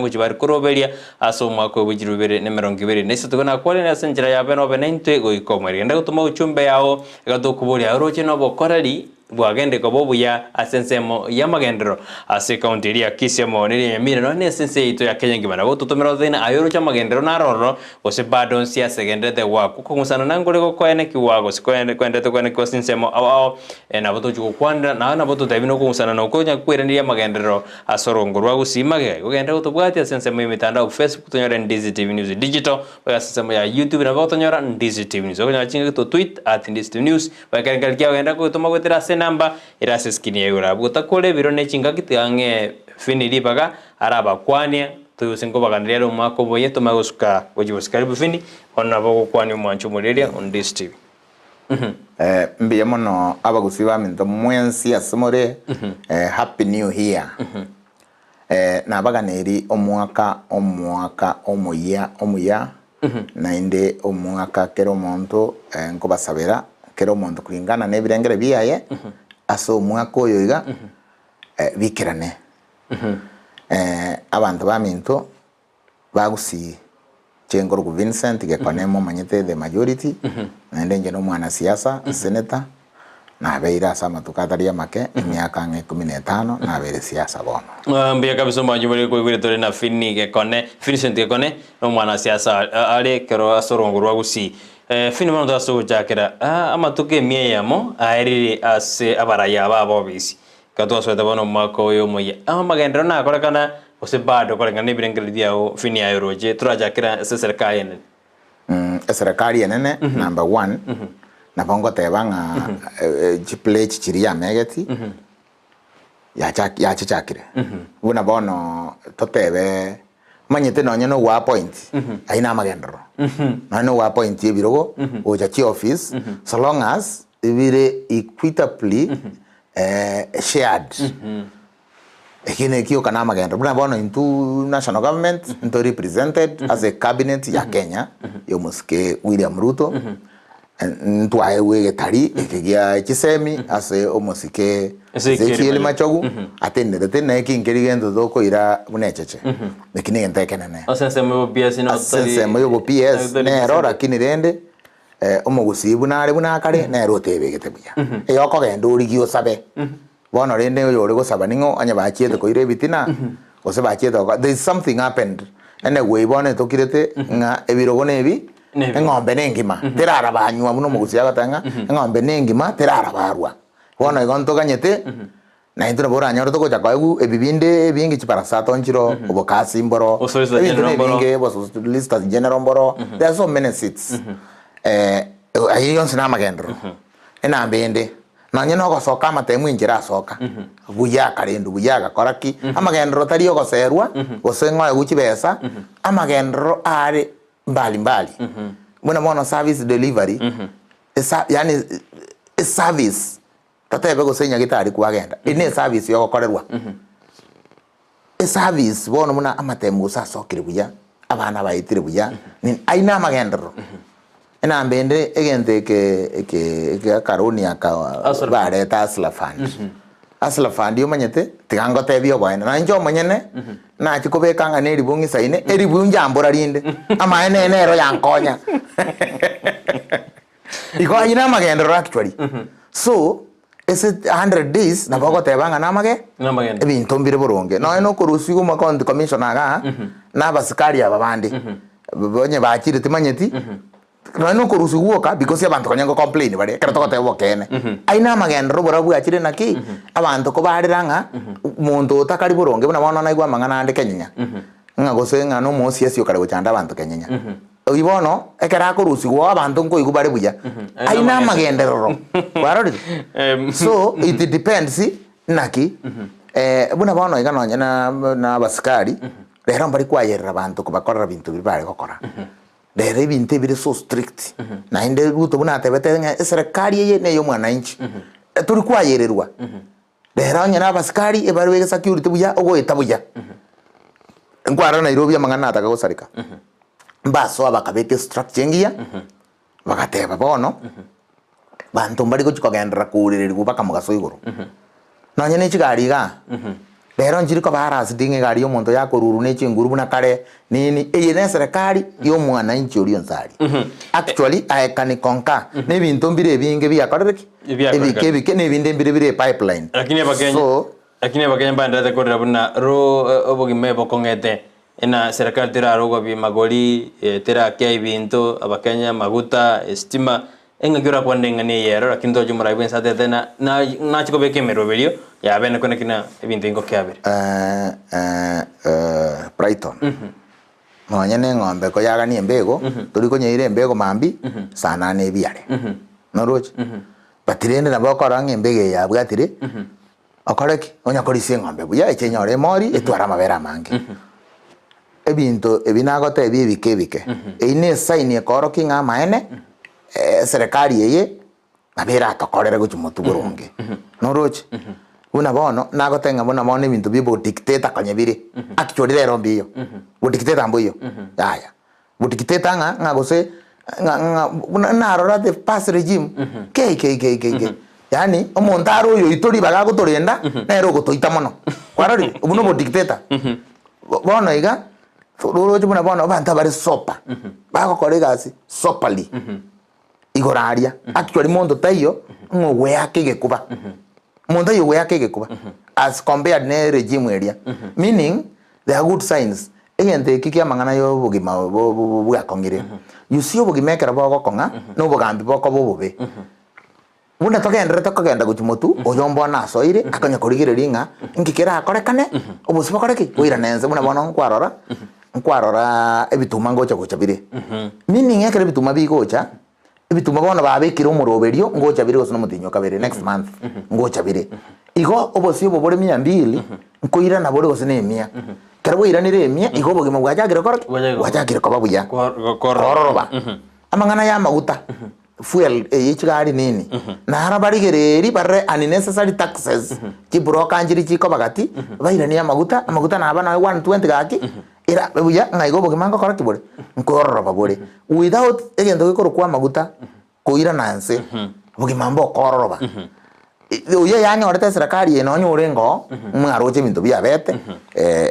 Ngochia bare koroberia ase omwaka o 2023 nakwarire ase enchera ya bene obe naintwe goika omoerio. Genda gotoma uchumbe yao iga tokoboria aye oroche nobokoreri bwagende koba obuya ase ensemo y'amagenderero ase ekaunti eria ya Kisii amo neria ya Nyamira nonya nese ense yaito ya Kenya engima. Nabo totomere oteine aye oroche amagenderero naro ororo gose bado onsi ase egendererete goakwa okong'usana nangore gokoenekigwa gose koenderete koenekigwa ase ensemo ao ao nabo tochia gokwanera naye nabo totebi nokong'usana nokwo onya koiraneria amagenderero Ase orongo rwa gusii magega igo genda gotobwatia ase ensemo y'emetandao Facebook tonyore Ndizi TV News Digital, goika ase ensemo ya YouTube nabo gotonyora Ndizi TV News. Okonyora chingaki to tweet at Ndizi TV News, goika ekerengerio kiao genda kogetoma goetera ase enamba ere ase eskrini ya igoro abwo. Gotakora ebiro ne chingaki tiga ng'ee Fini ribaga arabakwanie toigose nkobaganeria ere omwaka oboyia tomanye gosuka gochia gosika. Karibu Fini, bono nabo ogokwania omwancho omoreria o Ndizi TV. Mbuya mono abagusii baminto mwensi ase more, happy new year. Nabaganeri omwaka omwaka omoyia omuya, naende omwaka kera omonto nkobasabera kera omonto kulingana na ebirengere biaye ase omwaka oyo iga bikerane. Abanto baminto Bagusii, inche nkorokwa Vincent Gekone momanyete the majority, naende inche nomwanasiasa, senator, nabeire ase amatuko atari amake, emiaka ang'e ikomi na etano, nabeire siasa bono. Ah, mbuya kabisa omwanchi bore koigwire tore na Finny Gekone, Vincent Gekone, nomwanasiasa are ekero ase orongo rwa Gusii. Eh, Finny bono toase gochakera, ah, amatuko emia eyemo aerire ase abaraya aba abobisi. Ekero twasoete bono omwaka oyo omoyia, amagenderero nakorekana gose bado koreng'ana nebirengererio biao Finny aye oroche torachakere ase eserekari enene. Eserekari enene number one, nabo ngoteba ng'a chipledge chiria yamegeti, yachaki yachichakire. Buna bono totebe, omanyete nonye na ogoappoint, ayio na amagenderero. Nonye na ogoappoint ebirogo, gocha chioffice, so long as bire equitably shared. Ekio nekio na amagenderero. Buna bono intwe national government nto represented as a cabinet ya Kenya ya omosike William Ruto, ntwaegwe egetari eke gia chisemi ase omosike Ezekiel Machogu atenenete neki nkeri gento tokoira buna echeche. Eki negento ekenene. Ase ensemo ya obo-PS Ase ensemo ya obo-PS nero lakini rende Omogusii buna are buna akare, nere otebegete buya. Eyokogenda origie osabe. Bono rende oyore gosaba ning'o onye bachiete koira ebitina, gose bachiete gokora, there is something happened. Anyway bono etokirete ng'a ebirogo nebi, eng'ombe nengima, terarabanywa buna omogusii agoteba ng'a eng'ombe nengima terarabarwa. Bono igo ntoganyete. Na intwe nabo oranyore togocha koegwa ebi binde ebinge chibarasato nchiro, obokasi mboro, Obosolicitor ebinto General mboro. nebinge, obosolicitor general mboro, there are so many seats. Ayio yonsi namagenderero. Enamba ende, nonye na ogosoka amatemu enchera asoka, buya akarendwa, buya agakora ki, amagenderero tari ogoserwa, gose ng'oegwe chibesa, amagenderero are mbali mbali. Buna bono service delivery, esa yaani eservice. Totebe gose nyagetari kwagenda, eri ne eservice yogokorerwa. Eservice bono buna amatemu gose asokire buya, abana baetire buya, nini, ayio na amagenderero. Enamba ende egento eke eke eke akaroni aka Hustler bareta Hustler Fund. Hustler Fund omanyete, tiga ngotebie oboene, na inche omonyene, nachia kobeka ng'a ne eribu ng'isaine, eribu njambora rinde, amaene nero yankonya. Igo ayio namagenderero actually. So, ase 100 days nabo ogoteba ng'a namage Namagenderero. ebinto mbire boronge. Nonya na okorusia iga omocounty commissioner igaa, na abasikari aba bande, onye bachire timanyeti, nonya na okorusia gwoka because abanto konya ngo complain bare ekero togoteba obokeene. Ayio namagenderero borobwo bwachire naki, abanto kobarera ng'a monto otakari boronge buna bono naigwa amang'ana ande kenyenya, ng'a gose ng'a na omoosiasi okare gochanda abanto kenyenya. Oyio bono, ekero akorusigwa oo abanto nkoigwa bare buya, ayio namagenderero. Kwarorire? So, it depends naki, buna bono iga nonye na na abasikari, rero mbari kwayerera abanto kobakorera binto biria bare gokora. Rero ebinto ebire so strict, naende Ruto buna atebete ng'a eserekari eye na eya omwananchi, tori kwayererwa. Rero onye na abasikari ebare bege security buya, ogoeta buya. Nkwarora Nairobi amang'ana nataka gosareka. Mbasoa bakabeka estructure engiya, bagateba bono, banto mbari gochi kogenderera kourererigwa mpaka mogaso igoro. Nonye ne chigari igaa, Rero nchiri koba harassed ng'a egari ya omonto yakorurwa ne chinguru buna kare nini, eye ne eserekari ya omwananchi oria onsi aria. Actually I can concur na ebinto mbire ebinge biakorire ki? Ebiakorekana. Ebike ebike na ebinde mbire bire epipeline. Lakini abakenya So, lakini abakenya mbaenderete korera buna ro obogima ebokong'ete ena serikali terarogwa bimagori, terakia ebinto, abakenya amaguta, estima, Engaki orakwane eng'ana eye ero, lakini toche omorai bw'ense atete na na nache kobeka emeroberio yabe nakwo naki na ebinto ingo kiabere. Brighton, nonye na eng'ombe koyagania embego, tori konyeira embego mambia, saa nane ebiare, noroche? But rende nabo okorora ng'a embego eye yabwatire, okore ki? Onya korisia eng'ombe buya, eche enyore emori, etware amabere amange. Ebinto ebi nagotebia ebike ebike, eyio ne esign ekoorokia ng'a amaene, eserekari eye nabo eratokorere gochia motwe boronge. Noroche? Buna bono, nagotebia ng'a buna bono ebinto bia obodictator konya bire, actually rero mbiyo, bodictator mboiyo, yaya. Bodictator ng'a ng'a gose ng'a ng'a buna narora the past regime, kei kei kei kei kei, yaani omonto are oyoito ribaga agotorenda, nere ogotoita mono. Kwarorire? Obwo na obodictator. Bono iga, roroche buna bono abanto abare sober, bagokora egasi soberly, igoro aria, actually monto taiyo ng'a ogoeaka egekuba, monto taiyo ogoeaka egekuba as compared ne regime eria, meaning there are good signs. Egento eki kia amang'ana ya obogima bo- bo- bwakong'ire, you see obogima ekero bogokong'a, na obogambi bokoba obobe. Buna togendererete kogenda gochia motwe, oyo mbono asoire, akonya korigereria ng'a inki kerakorekane, obosio bokore ki? Boirane ense. Buna bono nkwarora, nkwaroraa ebituma ngocha gocha bire. Meaning ekero ebituma bigocha, ebituma bono babekire omoroberio ngocha bire gose na omotienyi o kabere, next month, ngocha bire. Igo obosio obo bore mia mbili, nkoirana bore gose na emia. Ekero bwairanire emia, igo obogima bwachakire gokora ki? Bwachakire koba buya, kororoba. Amang'ana ya amaguta. Fuel eye chigari nini naro barigereiri barore unnecessary taxes chibroka nchiri chikoba gati bairanie amaguta amaguta naba nonya 120 gaki era buya ng'a igo obogima ngokora ki bore nkororoba bore without egento gekorokwa amaguta koirana nse obogima mbokororoba. Oyio yanyorete eserekari eye nonya orenge oo mwaroche ebinto biabete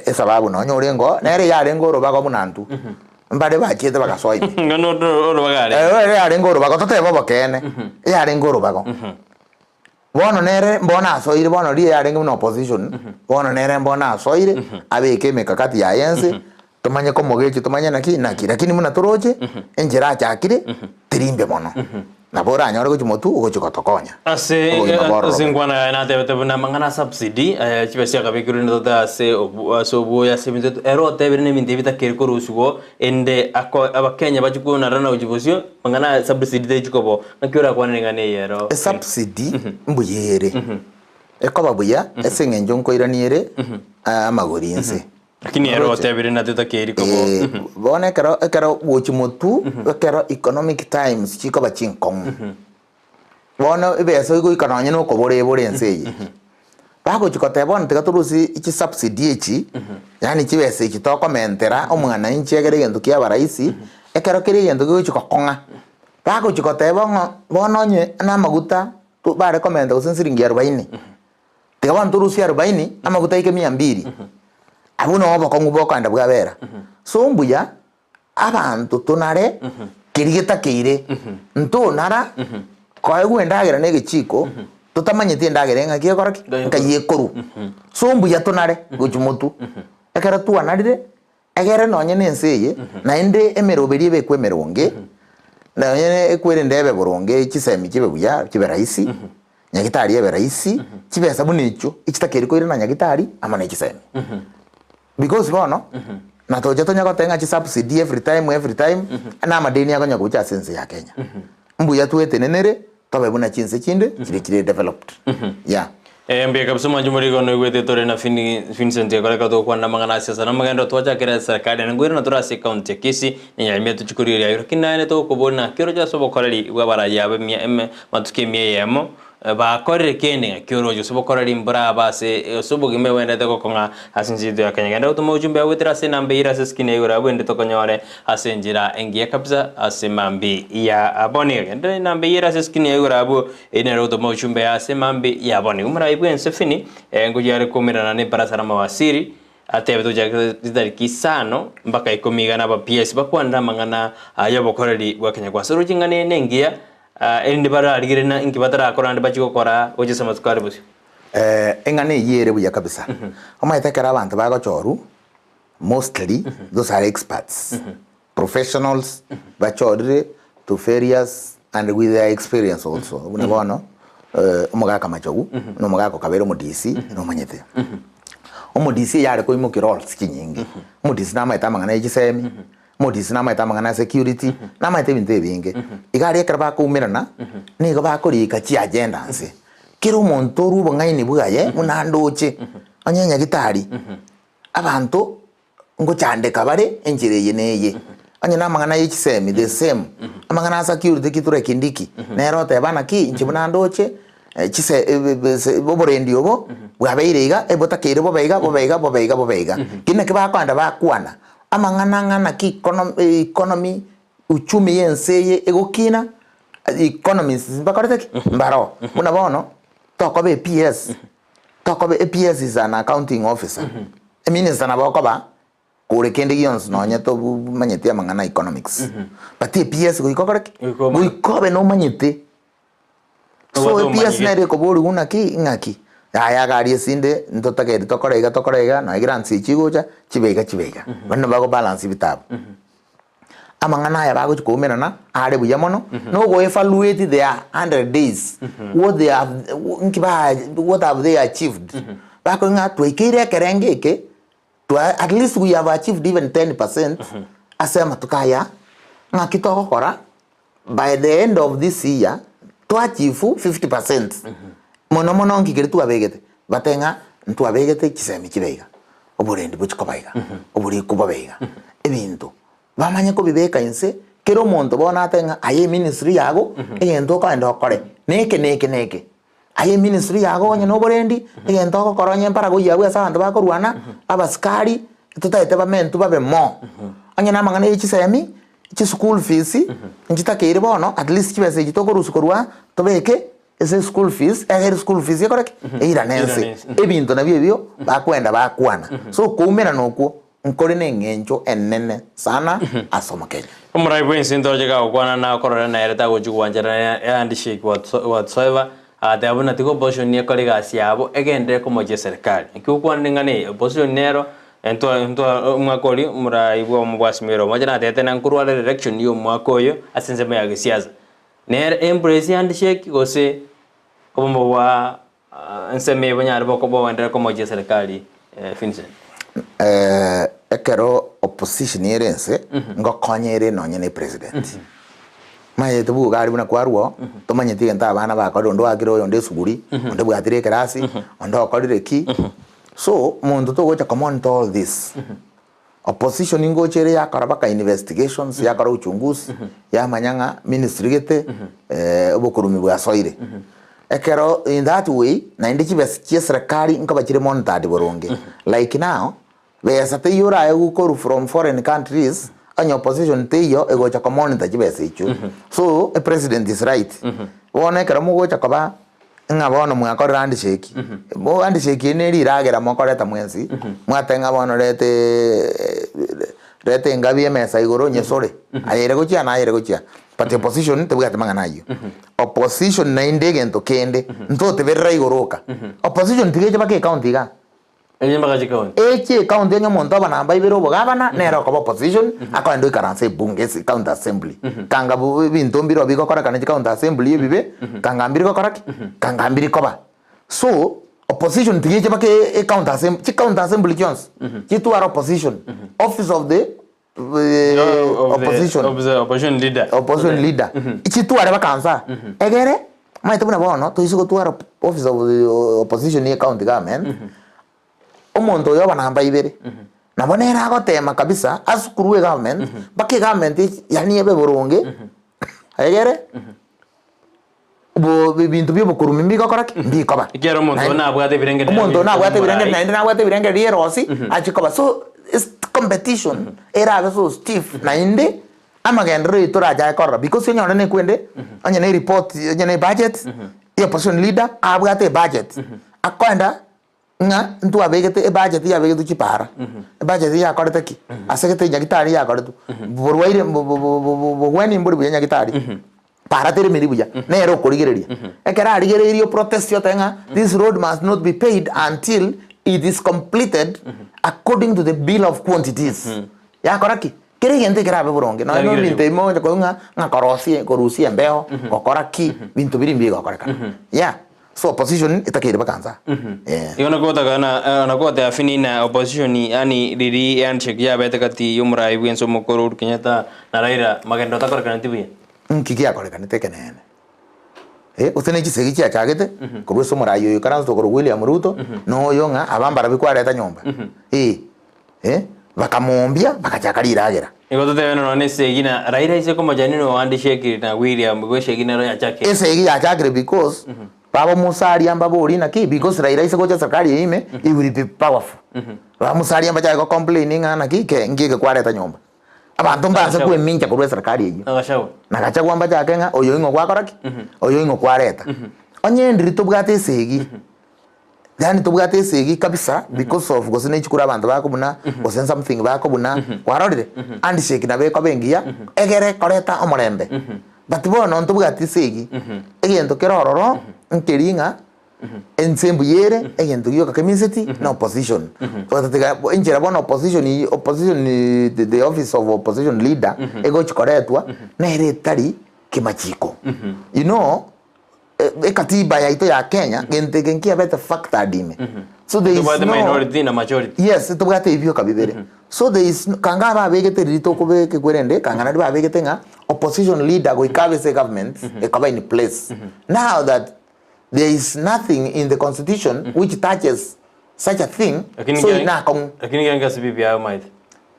esababu nonya orenge oo nere yarenge orobago buna intwe mbare bachiete bagasoa ime. Ng'a no orobago arenge. Ere yarenge orobago totebe obokeene yarenge orobago. Bono nere mbono asoire bono riria yarenge buna opposition bono nere mbono asoire abeke emekakati yaye ense Tomanye komogechi tomanye naki naki, lakini buna toroche enchera achakire teri mbe mono. Nabo oranyore gochia motwe ogochia gotokonya. Ase Obogima ase bwororobe. enkwana yaye natebete buna amang'ana a subsidy aya chibe chiakabekirwe ntote ase obu ase obwoyo ase ebinto ere otebire na ebinto ebi bitakeri korusigwa ende ako abakenya bachie konarana gochia bosio amang'ana aya subsidy techi koba oo. Naki orakwane ring'ana eye ero? Esubsidy mbuya ere, ekoba buya ase eng'encho nkoirania ere amagori inse. Lakini ere Oroche? otebire na totakeiri koba Eh, bono ekero ekero gochi motwe ekero economic times chikoba chinkong'u bono ebesa egoika nonye na okobora ebore ense eye bagochi koteba bono tiga torusie chisubsidy echi yaani chibesa echi tokomentera omwananchi egere egento kiaba rahisi ekero kere egento kegochi gokong'a bagochi koteba ng'a bono onye na amaguta bare komenta gose siringi arubaini. Tiga bono torusie arubaini, amaguta aike mia mbiri, abwo noo obokong'u bokoenda bwabera. So mbuya abanto tonare keria getakeire, ntonara koegwa endagera na egechiko totamanyeti endagera eng'aki egokora ki? Nkai ekorwa. So mbuya tonare gochia motwe, ekero twanarire Egere nonye nense eye, naende emeroberi ebekwe emeronge, nonye ekwerende ebe boronge, chisemi chibe buya, chibe rahisi, nyagitari ebe rahisi, chibesa buna echio echitakeri koirana nyagitari amo ne chisemi. Because bono, natocha tonya goteba ng'a chisubsidy every time every time, na amadeni akonya gocha ase ense ya Kenya. Mbuya twetenenere, tobe buna chinse chinde chiria chire developed. Yeah. Eh, mbuya kabisa omwanchi omoriko noigwete tore na Fini- Vincent ekore ekero togokwana amang'ana ase ase namagendo twachakera eserekari naende nkoirana tore ase ekaunti ya Kisii nenyaremia tochie korigereria aywo lakini naende togokoboria naki oroche ase obokoreri bwa abarai aba emia eme amatuko emia eyemo. Bakorire kende ng'aki oroche gose bokora rimbura aba ase ase obogima ebwenerete gokong'a ase ense yaito ya Kenya. Genda gotoma ojumbe agwo goetera ase enamba eyio ere ase eskrini ya igoro abwo ende tokonyore ase enchera engiya kabisa ase mambi ya bono iga. Genda enamba eyio ere ase eskrini ya igoro abwo eyio nere gotoma ojumbe ase mambi ya bono iga. Omorai bwense Fini ngochia are koumerana na ebarasa na amawasiri atebete gochaka chitariki isano mpaka ikomi iga na aba PS bakwanere amang'ana y'obokoreri bwa Kenya Kwanza. Oroche ng'a ne engiya Erinde bararigererie na inki batarakora naende bachie gokora gochia ase amatuko are bosio. Eng'ana eyio ere buya kabisa. Omanyete ekero abanto bagochorwa, mostly those are experts, professionals bachorire to various and with their experience also. Buna bono omogaka Machogu, na omogaka okabeire omo-DC, nomanyete. Omo-DC eyare koimokia roles chinyinge, omo-DC namanyete amang'ana ya chisemi, Omorisia namaete amang'ana a security, namaete ebinto ebinge. Iga aria ekero bakoumerana, nigo bakorika chiagenda nse. Kera omonto orwe obong'aini bwaye buna andoche, onye nyagitari, abanto ngochandeka bare enchera eye na eye. Onye na amang'ana ye chisemi the same, amang'ana a security Kithure Kindiki, nere oteba naki inche buna ndoche, chise oborendi obo bwabeire iga, ebotakeire bobe iga bobe iga bobe iga bobe iga. Ki naki bakoenda bakwana, Amang'ana ng'a naki economy, uchumi y'ense eye egokina, economists mbakorete ki? Mbaroo. Buna bono, tokoba ePS, tokoba ePS is an accounting officer, eminister nabo okoba kore kende gionsi nonye tomanyeti amang'ana a economics, but ePS goika okore ki? Goika obe nomanyete. So Obwate ePS omanyige. nere ekoborigwa ng'aki ng'aki, yaya iga aria esinde ntotagete tokore iga tokore iga nonya grants echi chigocha chibe iga chibe iga. Bono bago balance ebitabu. Amang'ana aya bagochi koumerana are buya mono, na ogo evaluate their hundred days, what they have nki ba what have they achieved. Bakori ng'a twaikeire ekerengo eke, twa at least we have achieved even 10% ase amatuko aya, ng'aki togokora. By the end of this year twa achieve 50 percent mono mono nki keria twabegete bate ng'a ntwabegete chisemi chibe iga, oborendi bochi koba iga, oboriko bobe iga, ebinto bamanye kobibeka inse kera omonto bono atebe ng'a aye eministry yago egento okogenda okore neke neke neke. Aye eministry yago onye na oborendi egento ogokora onye mparago yabwo ase abanto bakorwana abasikari totagete bamentwe babe more. Onye na amang'ana ya chisemi chischool fees nchitakeire bono at least chibesa echi tokorusia korwa aa tobeke ase school fees egere school fees ekore ki? Eirane ense. Ebinto nabio ebio bakoenda bakwana. So okoumerana okwo nkore na eng'encho enene sana ase omokenya. Omorai bwensi ntoroche gagokwana na okorora nere tagochi gwancherana handshake whatsoever agateba buna tiga opposition ekore egasi yabo egenderere komochia eserikali. Naki gokwanire ng'a ne opposition nero Intwe intwe omwaka oria omorai bwa omobwasi omoche natete na nkorware election ya omwaka oyo ase ensemo ya gesiasa. Nere embrace handshake gose obomo bwa ensemo eye bonyare boenderere komochia eserikali Vincent? Ekero opposition ere ense, ngokonya ere nonye na epresident. Omanyete bwoka aria buna kwarwa oo, tomanyeti egento abana bakorire, onde oakire oyonde esuguri, onde obwatire ekerasi, onde okorire ki. So, monto togocha ko monitor all this, opposition ngocha ere yakora mpaka investigations, yakora uchunguzi, yamanya ng'a ministry gete obokorumi bwasoire. Ekero in that way, naende chibesa chia eserekari nkoba chire monitored boronge. Like now, besa teiyo oraegwe korwa from foreign countries, onye opposition teiyo egocha ko monitor chibesa echio. So, epresident is right. Bono ekero mogocha koba Ng'a bono mwakorire handshake, bo handshake eye ne riragera mokoreta mwensi, mwateba ng'a bono reta reta engabi emesa igoro onyesore, aye ere gochia naye ere gochia. But opposition tebwati mang'ana ayio. Opposition naende egento kende, ntoteberera igoro oka. Opposition tiga eche mpaka ecounty igaa. Eche mpaka chikaunti. Eche ecounty onye omonto oba namba ibere obogabana nere okoba opposition akoenda oikaranse ebunge ase county assembly. Kanga bu ebinto mbire bigokorekana chicounty assembly ebibe kanga mbiri gokora ki? Kanga mbiri koba. So opposition tiga eche mpaka ecounty assembly chicounty assembly chionsi chitware opposition office of the opposition Of the opposition leader. opposition leader chitware mpaka nsa egere omanyete buna bono toise gotwara office of the opposition ye county government omonto oyo oba namba ibere nabo nere agotema kabisa asukurwe egovernment mpaka egovernment yaani ebe boronge egere. Bo ebinto bia obokurumi mbigokora ki? Mbikoba. Ekiagera omonto Naende oyo nabwate ebirengererio omonto oyo nabwate ebirengererio omorai. naende nabwate ebirengererio erosi achie koba so es competition erabe so stiff naende amagenderero eye torachake korora because onyore na ekwende onye na eripoti onye na ebudget ya opposition leader abwate ebudget akoenda Ng'a ntwabegete ebudget yabegetwe chipara, ebudget yakorete ki? Ase gete nyagetari yakoretwe, borwaire bo- bo- bo- bo- bo- bogweni mbori buya nyagetari, para teremiri buya, nere okorigereria. Ekero arigereirie oprotest otebe ng'a this road must not be paid until it is completed according to the bill of quantities. Yakora ki? Kera egento ekerabe boronge, nonya na ebinto ebi mogocha korwa ng'a ng'a korosia korusia embeo, gokora ki, binto biria mbigokorekana. Yeah. So opposition etakeire baka nsa. Eh. Igo nakotaka na eh, nakoteba Fini na opposition yani riri handshake yabete gati y'omorai bwense omokoro Uhuru Kenyatta na Raila magendo atakorekaneti buya. Nki giakorekanete ekeneene? Eh, gose ne chisegi chiachagete korwa ase omorai oyo ikaranse okorokwa William Ruto, na oyo ng'a aba mbarabwo kwareta nyomba. Eh, eh, bakamoombia bagachaka riragera. Igo totebe nonya na esegi na Raila ase komochani no handshake na William igo esegi nero yachakire. Esegi yachakire because baba Musalia mbabori naki because Raila ase gocha serikali eye ime he will be powerful. Baba Musalia mbachake go complain ng'a naki ke nki eke kwareta nyomba. Abanto mbanse kwemincha korwa eserikali eyio. Na Gachagua. Na Gachagua mbachake ng'a oyo ing'o gwakora ki? Oyo ing'o kwareta. Onye ndiri tobwate esegi. Yaani tobwate esegi kabisa because of gose ne chikura abanto bakobuna gose something bakobuna kwarorire handshake nabo ekoba engiya egere koreta omorembe but bono ntobwati esegi egento kere ororo nkeri ng'a ense mbuya ere egento gioka kemiseti na opposition gotatiga enchera bono opposition opposition the office of opposition leader egochi koretwa nere etari kimachiko you know. Ekatiba yaito ya Kenya gento eke nkiabete factored ime. So there is Tobwate no minority na majority. Yes, tobwate ebioka bibere. So there is no, kanga ababegete riria tokobeka ekwerende, kanga naria babegete ng'a opposition leader goika abe ase government ekoba in place. Now that there is nothing in the constitution which touches such a thing, Lakini so nkiya- inakong'u. Lakini kiange ase BBI omaete.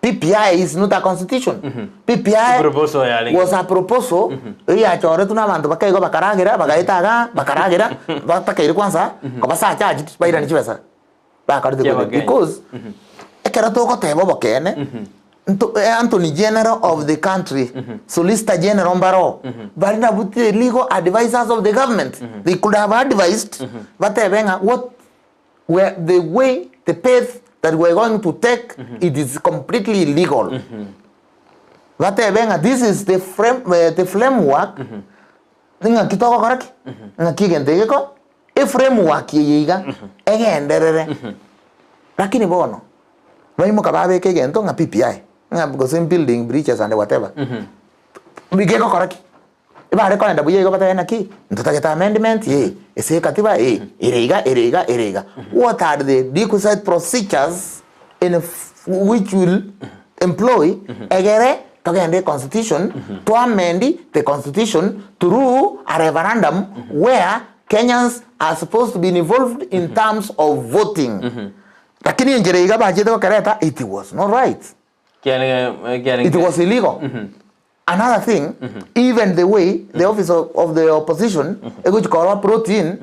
PPI is not a constitution. PPI Proposal yarenge. was a proposal eyachoretwe na abanto bakaigwa bakaragera bagaeta igaa bakaragera batakeire kwanza koba surcharged bairanie chibesa bakorete Chia kore abakenya. because ekero togoteba obokeene nto Anthony General of the country, Solicitor General mbaro bari nabwo the legal advisers of the government they could have advised batebe ng'a what where the way the path that we are going to take it is completely illegal batebe ng'a this is the frame, eh, the framework ng'aki togokora ki ng'aki egento egeko eframework eye iga egenderere lakini bono baimoka babeka egento ng'a PPI ng'a gose building bridges and whatever bigekokora ki Ebare korenda buya igo batebe naki, ntotagete amendment ee, ase ekatiba ee, ere iga, ere iga, ere iga. What are the requisite procedures in which will employ egere togende econstitution to amend the constitution through a referendum where Kenyans are supposed to be involved in terms of voting. Lakini enchera iga bachete gokereta it was not right. It was illegal. Another thing, even the way the office of, of the opposition egochi korwa protein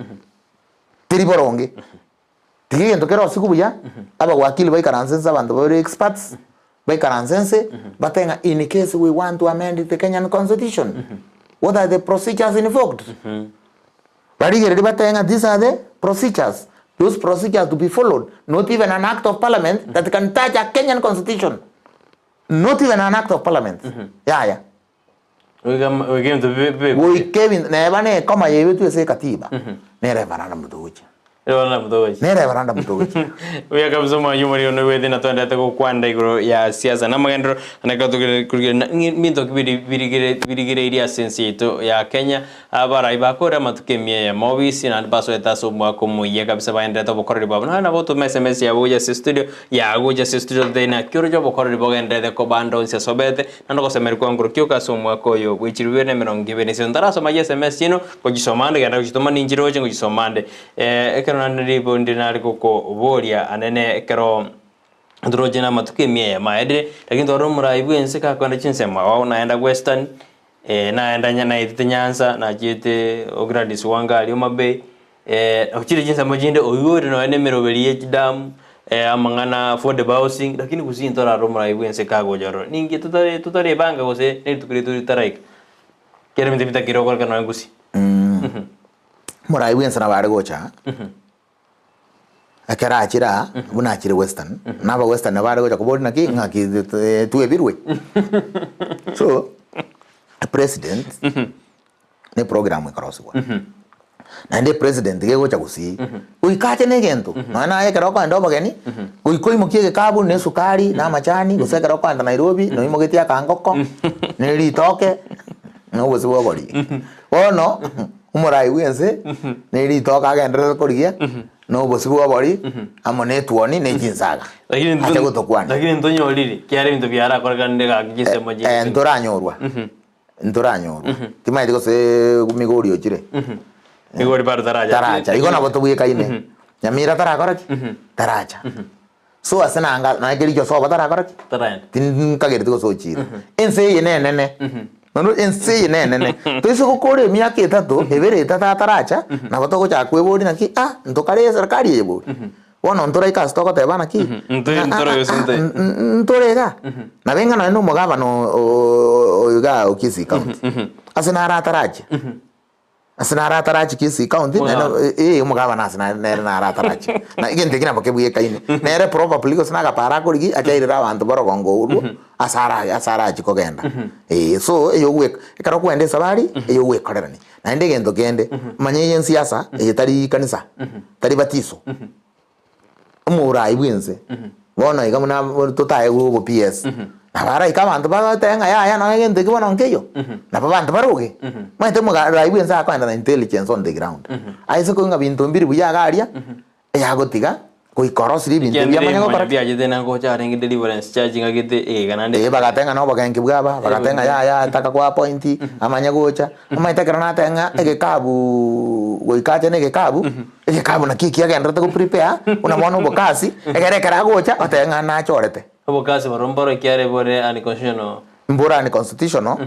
teri boronge. Tiga egento kere osiku buya, abawakili baikaranse nse abanto bare experts, baikaranse nse, batebe ng'a in case we want to amend the Kenyan constitution, what are the procedures invoked? Barigererie batebe ng'a these are the procedures, those procedures to be followed, not even an act of parliament that can touch a Kenyan constitution. Not even an act of parliament. Yaya. Goika goika ebinto bi- bi- Goika ebinto neba ne ekoma yaibetwe ase ekatiba, nere referendum togochia. Referendum togochia. Nere referendum togochia. Buya kabisa omwanya omoriri one bwete na twendete gokwana igoro ya siasa na amagenderero na ekero tokere korigereria na ng'i mbinto ki biri birigere birigereirie ase ense yaito ya Kenya. Abarai bakore amatuko emia eyemo obisi, naende basoete ase omwaka omoyia kabisa baenderete obokoreri bwabo. Naye nabo otome SMS yabo gocha ase studio, ya gocha ase studio totebie naki oroche obokoreri bogenderete koba ande onsi ase obete, naende ogosemeria kwa nkoro kioka ase omwaka oyo bwe chilifu ibere na emerongo ebere na isato. Ntarasoma chiSMS chiaino, ngochisoma ande, genda gochitoma ninchiroche ngochisoma ande. Ekero naende ribondi nare gokoboria anene ekero toroche na amatuko emia eyemo aerire, lakini twarora omorai bwense gakoenda chinsemo ao naenda western. Naenda naetete Nyanza, nachiete o Gladys Wanga aria Homa Bay, ochire chinsemo chinde oigwere nonya na emeroberi ye chidamu, amang'ana affordable housing, lakini gusii ntorarore omorai bwa ense kagocha ororo. Ninki totari totarebanga gose na rituko riaito ritaraika, kera ebinto bitakire gokoreka nonya gusii. Omorai bwa ense nabo are gocha Ekero achire aa, buna achire Western, na aba Western nabo are gocha koboria naki ng'aki twebirwe. So, president ne program ekorosiwa. Naende president gegocha gusii, goika ache na egento, nonya naye ekero okoenda obogeni, goika oimokie egekabu na esukari na amachani, gose ekero okoenda Nairobi, noimogetie akangoko, na eritoke, na obosio bwa obori. Bono, omorai bw'ense, na eritoke agenderere korigia, na obosio bw'obori, amo na etuoni, na echinsaga. Lakini Ache nto- gotokwania. lakini ntonyoriri, kiagera ebinto biarakorekanire gaki chinsemo Eh, chinde. ntoranyorwa, ntoranyorwa. Timanyeti gose Migori ochire. Migori bado taracha. Taracha, igo nabo tobwekaine. Nyamira tarakora ki? Taracha. So ase nanga nonya kericho sobo tarakora ki? Taraenda. Tinkagereti gose ochire. Ense eye nenene. Nono ense eye nenene. Toise gokora emiaka etato, ebere etato ataracha, nabo togochaka kweboria naki ah, ntokare eserikari eye bori. Bono ntoraike ase togoteba naki, Ntoi- ah, ah, ntore gose ah, ntoi. n- n- ntore iga. Nabo ing'a nonya na omogabana o- o- o igaa o Kisii County, ase naro atarache. Ase naro atarachi Kisii County, naende Omogabana. eh omogabana ase nare nere naro atarachi. Na egento ekio nabo kebwekaine. Nere probably gose na agaparo akorigia achairere abanto barogongo orwo, ase ara ase arachi kogenda. Eh, so eyogweka ekero okogenda esabari, eyogwekorerania. Naende egento kende, manya eye ensiasa, eye tari kanisa, tari batiso. Omorai bw'ense, bono iga buna totaegwe obo PS, nabo araike abanto bagoteba ng'a yaya nonya egento ekio bono nkeiyo, nabo abanto baroge. Omanyete omorai bw'ense akoenda na intelligence on the ground. Aise koigwa ng'a binto mbiri buya iga aria, eyagotiga goika orosirie ebinto ebi amanye gokora ki? Biachete na ngocha arenge deliverance church ng'agete egeka naende. Eh bagateba ng'a na obogenki bwaba, bagateba ng'a yaya taka kwa appoint, amanye gocha. Omanyete ekero nateba ng'a egekabu goika ache na egekabu, egekabu nakio ekio agenderete go prepare buna bono obokasi, egere ekero agocha otebe ng'a nachorete. Obokasi borobwo mboro ekiare bore unconstitutional. Mbore unconstitutional,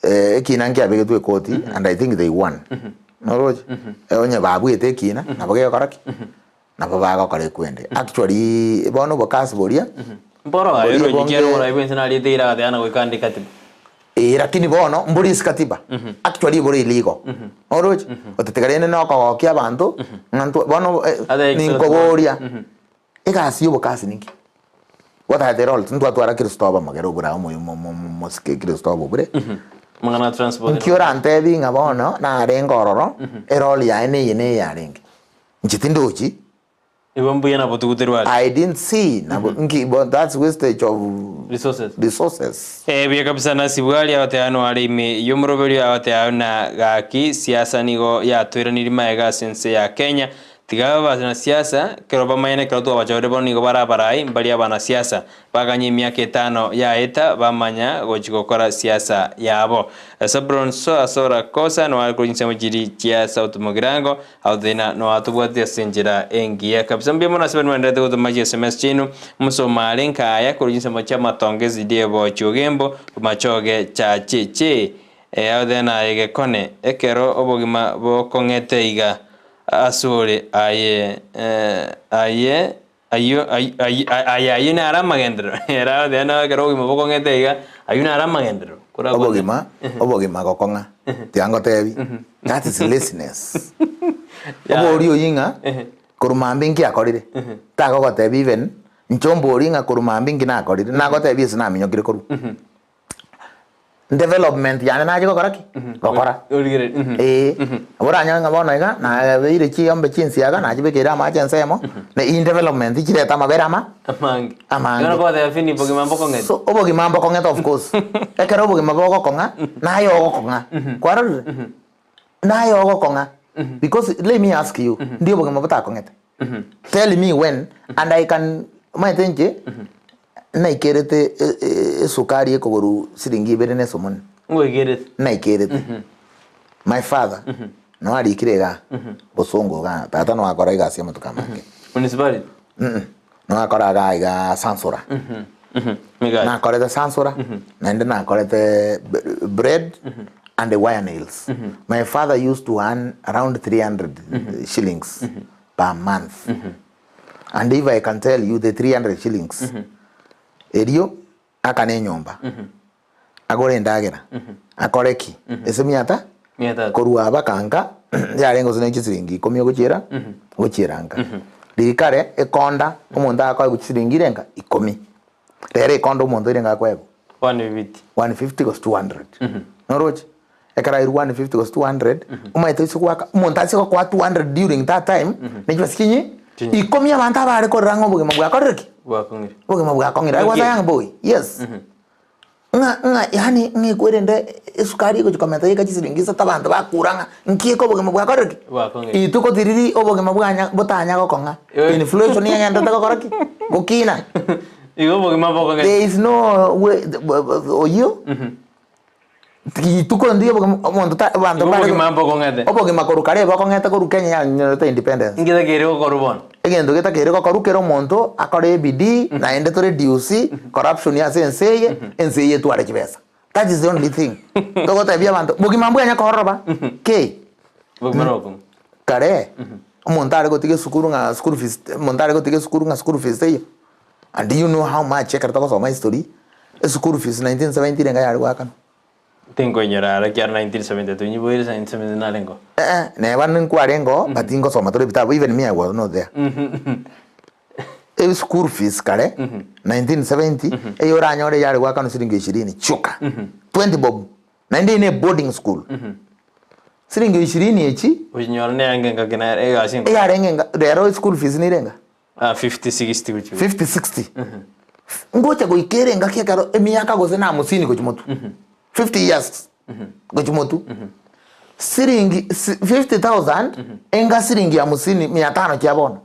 ekina nkiabegetwe ekoti and I think they won. Noroche? Onye babuete ekina, nabo gegokora ki? Nabo bagokora ekwende. Actually bono obokasi boria, Mboro aye boria oroche bonge kiare omorai bwense nariete ira agateba na goika ande katiba. Ee lakini bono mbori ase katiba actually bore illegal oroche otatiga rende na okogokia abanto ng'a ntwe bono eh, Ata extra ninkoboria egasi ya obokasi ninki? What are the roles? Ntwatwara Christopher Mogere obure omo mo- mo- mo- mosike Christopher obure Amang'ana a transport. nki orantebi ng'a bono narenge ororo erole yaye neye neye yarenge inche tindochi Igo mbuya nabo tuguterwe are. I didn't see nabo nki but that's wastage of Resources. resources. Eh, buya kabisa nasibwa aria agoteeba noare ime y'omoroberio agoteeba buna gaki siasa nigo yatoiranirie magega ase ense ya Kenya. Tiga abanasiasa ekero bamanyane ekero twabachorire bono nigo bare abarai mbari abanasiasa. Baganye emiaka etano yaeta bamanya gochia gokora siasa yabo. Sabron Sora Kosa noare korwa chinsemo chiria chia South Mugirango Agoteina noatobwate ase enchera engiya kabisa. Mbuya mono ase baria mwaendererete gotoma chi sms chiaino. Mosomare nkaya korwa chinsemo chi'amatongo esidi ebochia ogembo machoge chacheche. Agoteina aye gekone ekero obogima bokong'ete iga asore aye aye Ayio aye ayio naro amagenderero. Ere agoteba na ekero obogima bokong'ete iga, ayio naro amagenderero. Korakwane. Obogima, obogima gokong'a, tiga ngotebi, that is laziness. Yeah. Obori oyio ng'a, korwa mambia inki akorire, tagogotebi even, inche ombori ng'a korwa mambia inki nakorire, nagotebi ase naminyokire korwa. Development yane nache gokora ki? Gokora. Origereria. Mhm. Ee, nabo oranyore ng'a bono iga, nabeire chiombe chinsiaga, nachibekeire amache ensemo, na in development chirete amabere ama Amange. Amange. Ekero kogoteba fini bogima mbokong'ete. So obogima mbokong'ete of course. Ekero obogima bogokong'a, naye ogokong'a. Kwarorire? Naye ogokong'a. Because let me ask you, ndi obogima botakong'ete? Tell me when and I can omanyete inche naikerete esukari ekogoru siringi ibere na esomoni. Ngoikerete. Naikerete. My father noo arikire igaa bosongo igaa tata noo akora egasi ya amatuko amange. Municipality. Noo akora igaa igaa sansora. Migati. Nakorete sansora naende nakorete bread. and wire nails. My father used to earn around 300 shillings per month. And if I can tell you the 300 shillings, erio akane enyomba, agore endagera, akore ki, ase miata, Mia tatu. korwa aba kanka yarenge gose ne chisiringi ikomi ogochiera ogochiera nka. Riria kare ekonda omonto akoegwa chisiringi irenga ikomi. Rero ekonda omonto oirenge akoegwa. 150. 150 gose 200. Noroche? Ekero airwe 150 gose 200, omanyete ase goaka, omonto ase gokoa 200 during that time, ne chibesa chinyi Chinyi. ikomi abanto abare korora ng'a obogima bwakorire ki? Bwakong'ire. Obogima bwakong'ire. I was a young boy, yes. Ng'a ng'a yaani ng'a ekwerende esukari egochi komenta yaika chisiringi isato abanto bakura ng'a nki eke obogima bwakorire ki? Bwakong'ire. Rituko tiriri obogima bwanya botanya gokong'a. Inflation egenderete gokora ki? Gokina. Igo obogima bokong'ete. There is no way oyio rituko ndiyo obogima omonto ta abanto Igo mbare obogima mbokong'ete. obogima korwa kare bokong'ete korwa Kenya yanyorete independence. Inki takeire gokorwa bono? Egento getakeire gokorwa kera omonto akore ebidii naende to reduce corruption ase ense eye, ense eye etware chibesa. That is the only thing togotebia abanto bogima mbwanya kororoba ki? Bogima nobokong'u. Kare omonto are gotiga esukuru ng'a school fees omonto are gotiga esukuru ng'a school fees teiyo. And do you know how much ekero togosoma history, eschool fees 1970 renga yare goakanwa? Tinkoinyora ara ekiagera 1972 nyiboire 1970 narenge oo. Eh eh, neba nkwarenge oo but ngosoma tore ebitabu even me I was not there. Eschool fees kare 1970 eye oranyore yare goakanwa siringi ishirini chioka, 20 bob, naende eye ne boarding school. Siringi ishirini echi, Ochinyora neyange engaki nere egasi enko. eyarenge enga rero eschool fees nirenga? Ah, 50 60 gochia. 50 60 ngocha goika ere engaki ekero emiaka gose na hamsini gochia motwe 50 years gochia motwe siringi si 50000 enga siringi hamsini mia tano chia bono.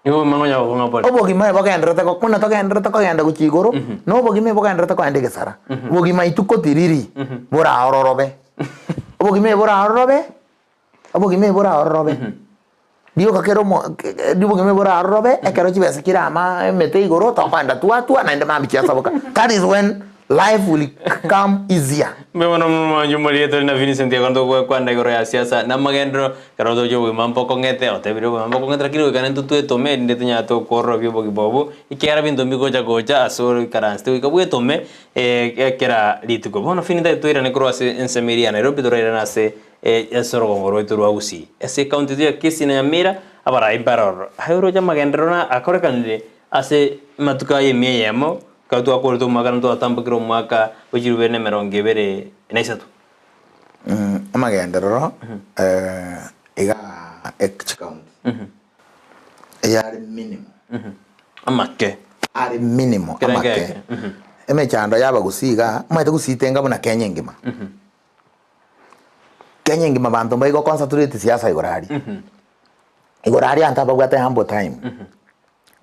Nigo obogima ngonya gokong'a bore. Obogima ebogenderete go buna togenderete kogenda gochia igoro, na obogima ebogenderete kogenda egesara. Bogima ituko tiriri boraororobe, obogima eboraororobe. Obogima ebore ororo rioka kera omo obogima ebore ororo ekero chibesa chire ama emete igoro tokoenda twatwa naende mambia chiasaboka that is when life will come easier. Mbuya mono mwanche morie tore na Vincent ekero togokwana igoro ya siasa na amagenderero ekero toche obogima mbokong'ete otebire obogima mbokong'ete lakini goika naintwe twetome erinde tonyare tokororobia obogima obwo ekiagera binto mbigocha gocha ase oroikaransete goika bwetome ekera rituko. Bono Vini tari toirane korwa ase ensemo eria ya Nairobi torairane ase Ase orogongo rwaito rwa Gusii, ase ekaunti yaito ya Kisii na Nyamira, abarai mbare ororo. Aye oroche amagenderero na akorekanire ase amatuko aya emia eyemo, ekero twakorete omwaka na twatambokire omwaka bwe chilifu ibere na emerongo ebere na isato. Amagenderero iga chikaunti eyare minimum. Amake. Are minimum Kera amake. nkeke. Emechando y'abagusii igaa, omanyete gusii tenga buna Kenya engima. Kenya engima abanto mbai go concentrate siasa igoro aria. Igoro aria abanto ababwate humble time.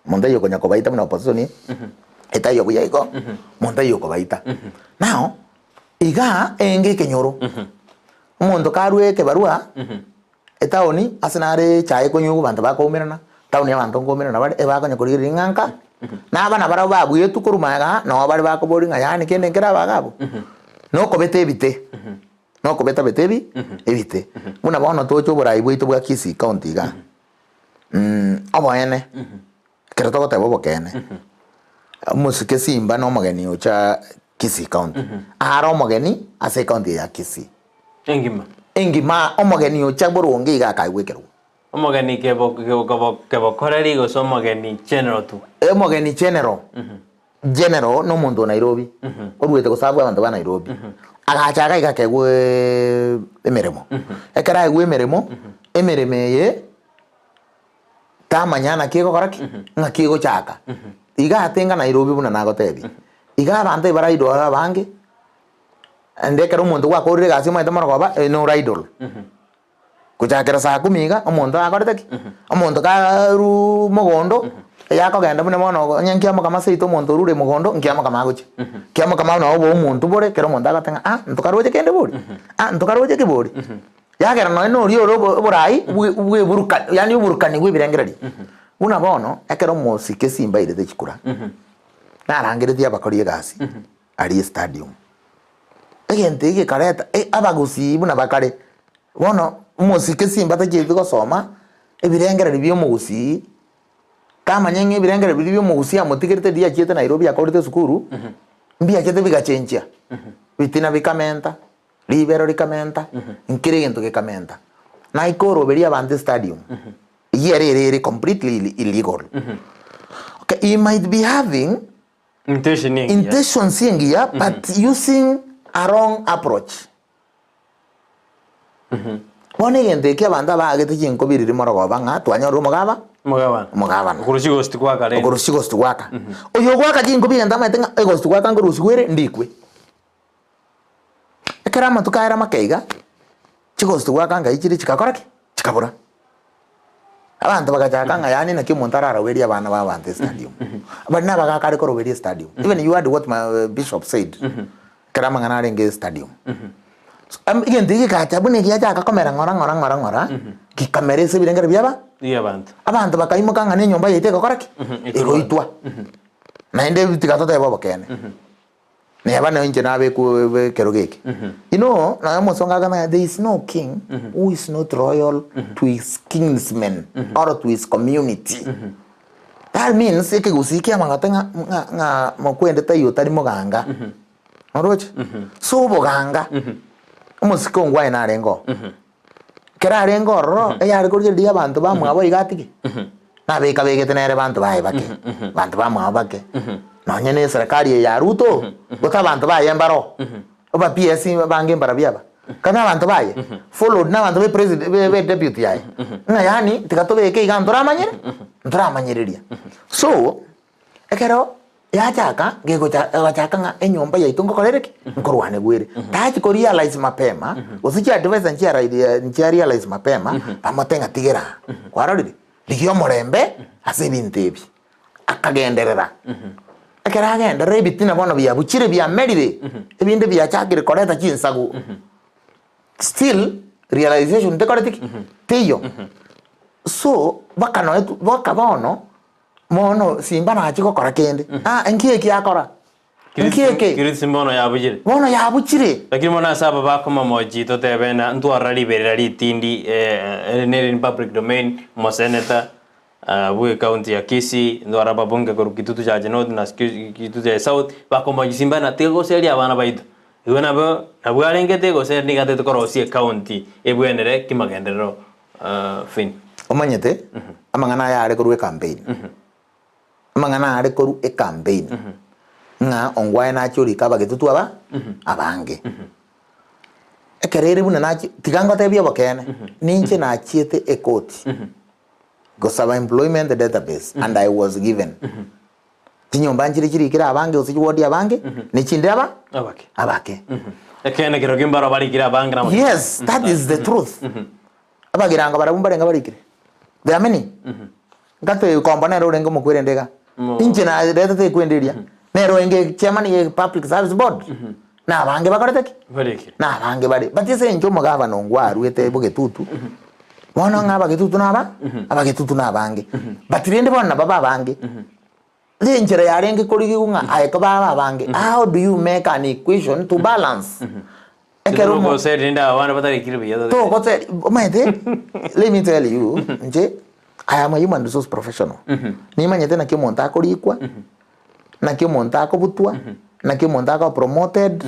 Monto aye okonya kobaita buna opposition, etaiyo buya igo, monto aye okobaita. Now, igaa enge ekenyoro, omonto karue ekebarua, etaoni ase nare echae ekonywa abanto bakoumerana, etaoni abanto nkoumerana bare, ebakonya korigereria ng'a nka, na abana barabwo babuetwe korwa magega nabo bare bakoboria ng'a yaani kende nkere abaga abwo, nokobeta ebite, nokobeta beta ebi ebite. Buna bono toche oborai bwaito bwa Kisii county igaa, oboene, ekero togoteba obokeene, omosike Simba na omogeni ocha Kisii county, are omogeni ase ecounty eye ya Kisii. Engima. Engima, omogeni ocha boronge iga akaigwa ekerogo. Omogeni kebo kebo kebokoreri gose omogeni general tu? Omogeni general, general na omonto o Nairobi, oruete gose abwo abanto ba Nairobi. Agacha iga iga akaegwa emeremo. Ekero aegwa emeremo, emeremo eye tamanya naki egokora ki? Ng'aki egochaka. Iga atenga Nairobi buna nagotebia. Iga abanto ebare idle abange, Naende ekero omonto gwakorire egasi omanyete morogoba, eh, nore idle. Gochakera saa kumi iga, omonto akorete ki? Omonto karuuuu mogondo, eyakogenda buna bono onye nkiamokama seito omonto orure mogondo, nkiamokama agochia. Kiamokama nabo obo omonto bore, ekero omonto agoteba ng'a ah, ntokaroche kende bori? Ah, ntokaroche ki bori? Yagera nonye na oria ore obo oborai bwe bweburuka yaani oborukani bwa ebirengererio. Buna bono, ekero omosike simba airete chikura, narangeretie abakori egasi. aria estadium. Egento eke gekareta abagusii buna bakare, bono omosike simba tachieti gosoma ebirengererio bia omogusii, tamanye ng'a ebirengererio biria bia omogusii amotigerete riria achiete Nairobi akorete esukuru, mbiachete bigachenchia, ebitina bikamenta, ribero rikamenta, nkera egento gekamenta. Naika oroberia abanto estadium, eyio ere ere ere completely illegal. Okay, he might be having Intention engiya. Intentions engiya but using a wrong approach. Bono egento eke abanto abaagete chinkobi riria morogoba ng'a twanyorire omogaba Omogabana. omogabana. Okorusia egosti gwaka rende. Okorusia egosti gwaka. Oyo ogwaka chinkobi egento amaete ng'a egosti gwaka nkorusigwa ere ndikwe. Ekero amatuko aera make iga, chigosti gwaka ngai chiria chigakora ki? Chikabura. Abanto bagachaka ng'a yaani naki omonto ararawerie abana ba abanto estadium. Baria nabagaka are koroberia estadium. Even you heard what my bishop said, ekero amang'ana arenge estadium. So, egento eke gegacha buna egiachaka komera ng'ora ng'ora ng'ora ng'ora, gekamera ase ebirengero biaba, Bi'abanto. abanto bakaimoka ng'a na enyomba yaito egokora ki? Ekorwa. Egoitwa. Naende tiga totebe obokeene. Neba nonye inche nabekwe ekerogo eke. You know, nonya omosongo akana ng'a there is no king who is not royal to his kinsmen or to his community. That means ekegusii kiamang'ate ng'a ng'a ng'a mokwende taiyo otari moganga. Oroche? So oboganga, omosike ongwae narenge oo. Ekero arenge ororo, eyare korigereria abanto bamwabo iga atige, nabeka begete nere banto baye bake, banto bamwabo bake. Nonye na eserekari eye ya Ruto, gose abanto baye mbaro, aba PS bange mbarabwo aba, kare na abanto baye, followed na abanto ba epresident be be deputy yaye, ng'a yaani tiga tobeke iga ntoramanyere, ntoramanyereria. So, Ekero yachaka, gegocha egachaka ng'a enyomba yaito ngokora ere ki? Nkorwanigwa ere. Tachi ko realize mapema, gose chiadvisor nchiara nchia realize mapema, bamote ng'a tigera aa, kwarorire? Rigia omorembe ase ebinto ebi. Akagenderera. Ekero agenderera ebitina bono biabuchire biamerire, ebinde biachakire koreta chinsagu, still realization tekoreti ki? Teiyo. So, mpaka noe mpaka bono. Bono simba nachie gokora kende, ah nki eki akora? Nki eke? Kirisi bono yabuchire. Bono yabuchire. Lakini bono ase aba bakomomochi totebe na ntwarora riberera ritindi eri neri in public domain omoseneta bwe ecounty ya Kisii ntwarora ababunge korwa Kitutu Chache North na Kitutu Chache South bakomochi simba na tiga goseria abana baito. Igo nabo nabwo arengete gose nigo atagete korosia ecounty ebwenere kimagenderero Finn. Omanyete, amang'ana aya are korwa ecampaign, amang'ana are korwa ecampaign, ng'a ongwae nache orike abagetutu aba abange. Ekero ere buna nachi tiga ngotebie obokeene, ninche nachiete ekoti gosaba employment database and I was given. Chinyomba nchire chirikire abange gose chiwodi abange, ne chinde aba Abake. abake. Ekeene kerokio mbaro barikire abange na abake. Yes, that is the truth. Abagirango barabwo mbarenge barikire. There are many. Ngate Kombo nere orenge omokwerende iga. Mo- Inche naretete ekwende eria. Nere orenge chairman ye public service board. Na abange bakorete ki? Barikire. Na abange bare. But ase eng'encho omogabana ongwo arwete bogetutu, bono ng'a abagetutu naba, abagetutu nabange. But rende bono nabo babe abange. Enchera yarenge korigigwa ng'a aye kobabe abange, how do you make an equation to balance? Ekero omo- Togoseri rende aba bande batarikire buya totebe. togoseri omanyete let me tell you inche I am a human resource professional nimanyete naki omonto akorikwa naki omonto akobutwa naki omonto akoba promoted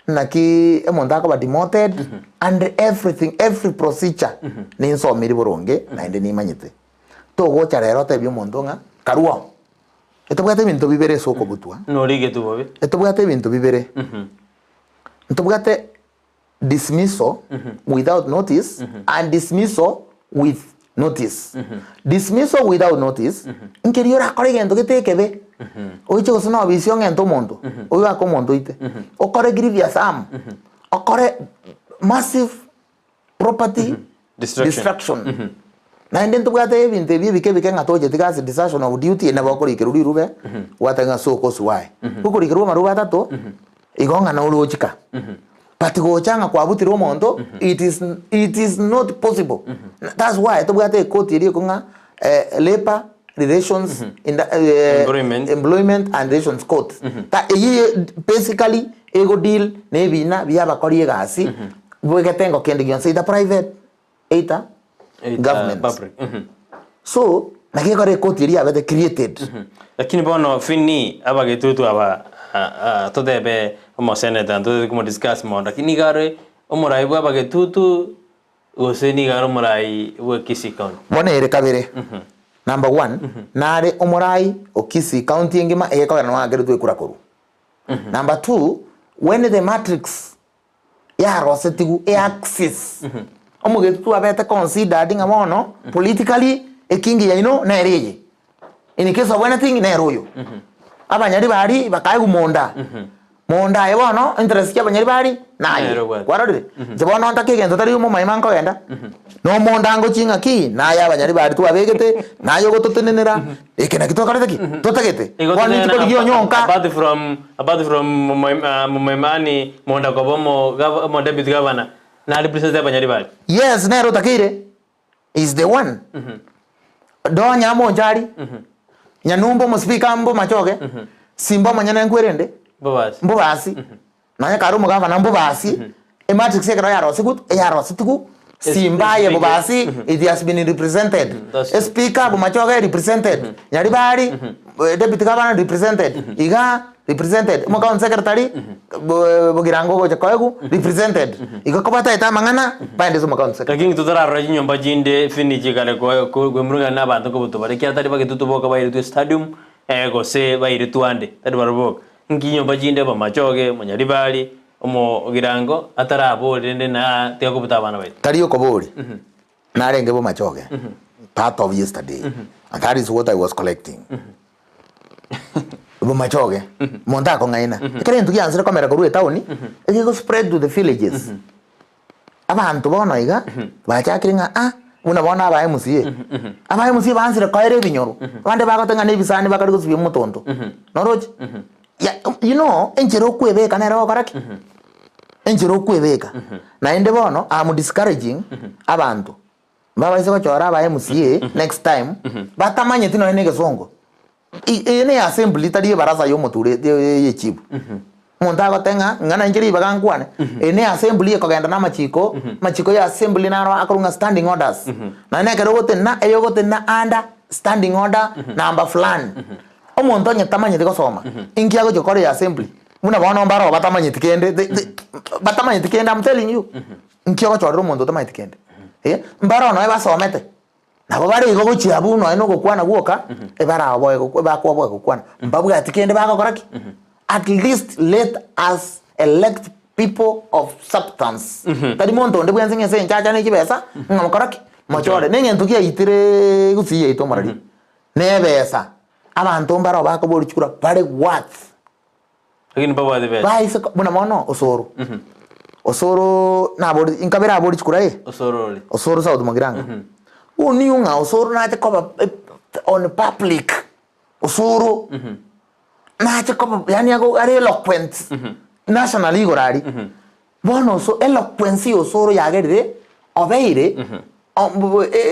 naki omonto akoba demoted and everything every procedure ninsomiri boronge naende nimanyete. Togocha rero otebie omonto ng'a karue oo, etobwate ebinto bibere ase okobutwa, Norigetwe bobe. etobwate ebinto bibere, ntobwate dismissal without notice and dismissal with notice. Dismissal without notice, nkeri orakore egento gete ekebe, oiche gose na obisi ong'ente omonto, oyoake omonto oite, okore grievous harm, okore massive property Destruction. destruction. Naende ntobwate ebinto ebi ebike ebike ng'a tocheti gasi desertion of duty nabo okorikerwa rirube gwateba ng'a soka oswae. Okorikerwa amarube atato igo ng'a nore ochika. But gocha ng'a kwabutire omonto it is it is not possible. That's why tobwate ekoti eria eko ng'a labour relations in the Employment. employment and relations court. Ta eyio basically. ego deal na ebina bia abakori egasi bwegetengo kende gionsi either private either Either government. public. Mhm. So naki ekero ekoti eria yabete created. Lakini bono Finny abagetutu aba ah, ah, totebe omoseneta ntotete komodiscuss mono lakini nigo are omorai bwa abagetutu gose nigo are omorai bwa Kisii County. Bono ere kabere, number one, nare omorai o Kisii County engima egekogera nabo akeretwe ekura korwa. Number two, when the matrix yarosetigwe eaxis, omogetutu abete considered ng'a bono politically ekingi yaino nere eye, in case of anything nere oyo. Abanyari baria bakaegwa monda, monda aye bono interest chia abanyari baria naye, Nere obwate. kwarorire? Inche bono ntake egento tari omomaima nkogenda, na omonda ngochia ng'aki, naye abanyari baria twabegete, naye ogototenenera, eke naki twakorete ki? Totagete. Igo Bono inche totebe korigia onyonka. apart from apart from momoimani monda koba omo gava omo deputy governor na represent abanyari baria. Yes, nere otakeire, is the one. Donya Monchari, Nyanumba omospeaker mbomachoge, Simba omonyene nkwerende, Mbobasi. mbobasi, nonya kare omogavana mbobasi, ematrix ekero yarosigwe eyarosetigwe, Simba aye Speaker. bobasi, it has been represented. That's true. Espeaker bomachoge represented, Nyaribari, deputy governor represented, iga represented, omo county secretary, bo- bogirango ogocha koegwa represented. Igo kobataete amang'ana, baende ase omo county secretary. Lakini totararora chinyomba chinde fini chikare koemurungana na abanto nkobuto bare ekiagera tari bagetutu boka bairetwe estadium gose bairetwe ande tari barabwo boka. Nki chinyomba chinde Bomachoge, Monyaribari, Omogirango atarabori rende na tiga kobuta abana baito. Tari okobori, narenge Bomachoge, part of yesterday, and that is what I was collecting. Bomachoge, monto akong'aina, ekero egento giansire komera korwa etown, egego spread to the villages. Abanto bono iga, bachakire ng'a ah, buna bono aba MCA, aba MCA baansire koera ebinyoro, abande bagoteba ng'a na ebisani bakare gosibia omotonto, noroche? Ya you know, enchera okwebeka nere ogokora ki? Enchera okwebeka. Naende bono, am discouraging abanto, mbabaise gochora aba MCA next time, batamanyeti nonye na egesongo. Eye ne assembly tari ebarasa y'omoture y'echibu. Omonto agote ng'a ng'a nainche ribaga nkwane, eye ne assembly ekogenda na amachiko, amachiko ya assembly naro akorwa ng'a standing orders. Nonya na ekero ogotenena, eye ogotenena under standing order number fulani. Omonto onye tamanyeti gosoma, inki agochia gokora eye assembly? Buna bono mbaro batamanyeti kende, they they batamanyeti kende am telling you. Nki ogochorera omonto otamanyeti kende? Eh, mbaro nonya basomete. Nabo bare igo gochia abwo nonya na ogokwana gwoka, ebaraoboe gokwa bakoboe gokwana, mbabwati kende bagokora ki? At least let us elect people of substance. Tari monto onde bwensi ng'a ase enchacha ne chibesa, ng'a mokora ki? Mochore. Na egento giaitire gusii yaito omorari, na ebesa, abanto mbaro bakoboria chikura bare worth. Lakini mbabwate besa. Baise ko- buna bono osoro. Osoro nabori inkabere abori chikura eh. Osoro ore. Osoro South Mugirango. Who knew ng'a Osoro nache koba eh, on public. Osoro nache koba yaani ago are eloquent nationally igoro aria. Bono oso eloquence ya Osoro yagerire obeire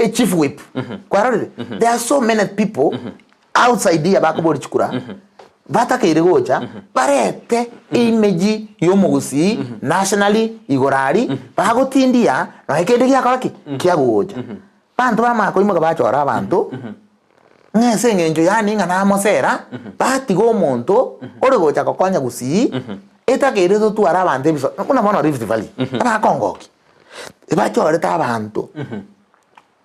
e chief whip. Kwarorire? There are so many people outside here bakoboria chikura batakeire gocha barete image ya omogusii nationally igoro aria bagotindia nonya kende giakora ki? Kiagocha. Abanto bamanya koimoka bachora abanto ng'a ase eng'encho yaani ng'a namosera batiga omonto ore gocha gokonya gusii etakeire totware abanto ebiso buna bono Rift Valley abakongoki ebachorete abanto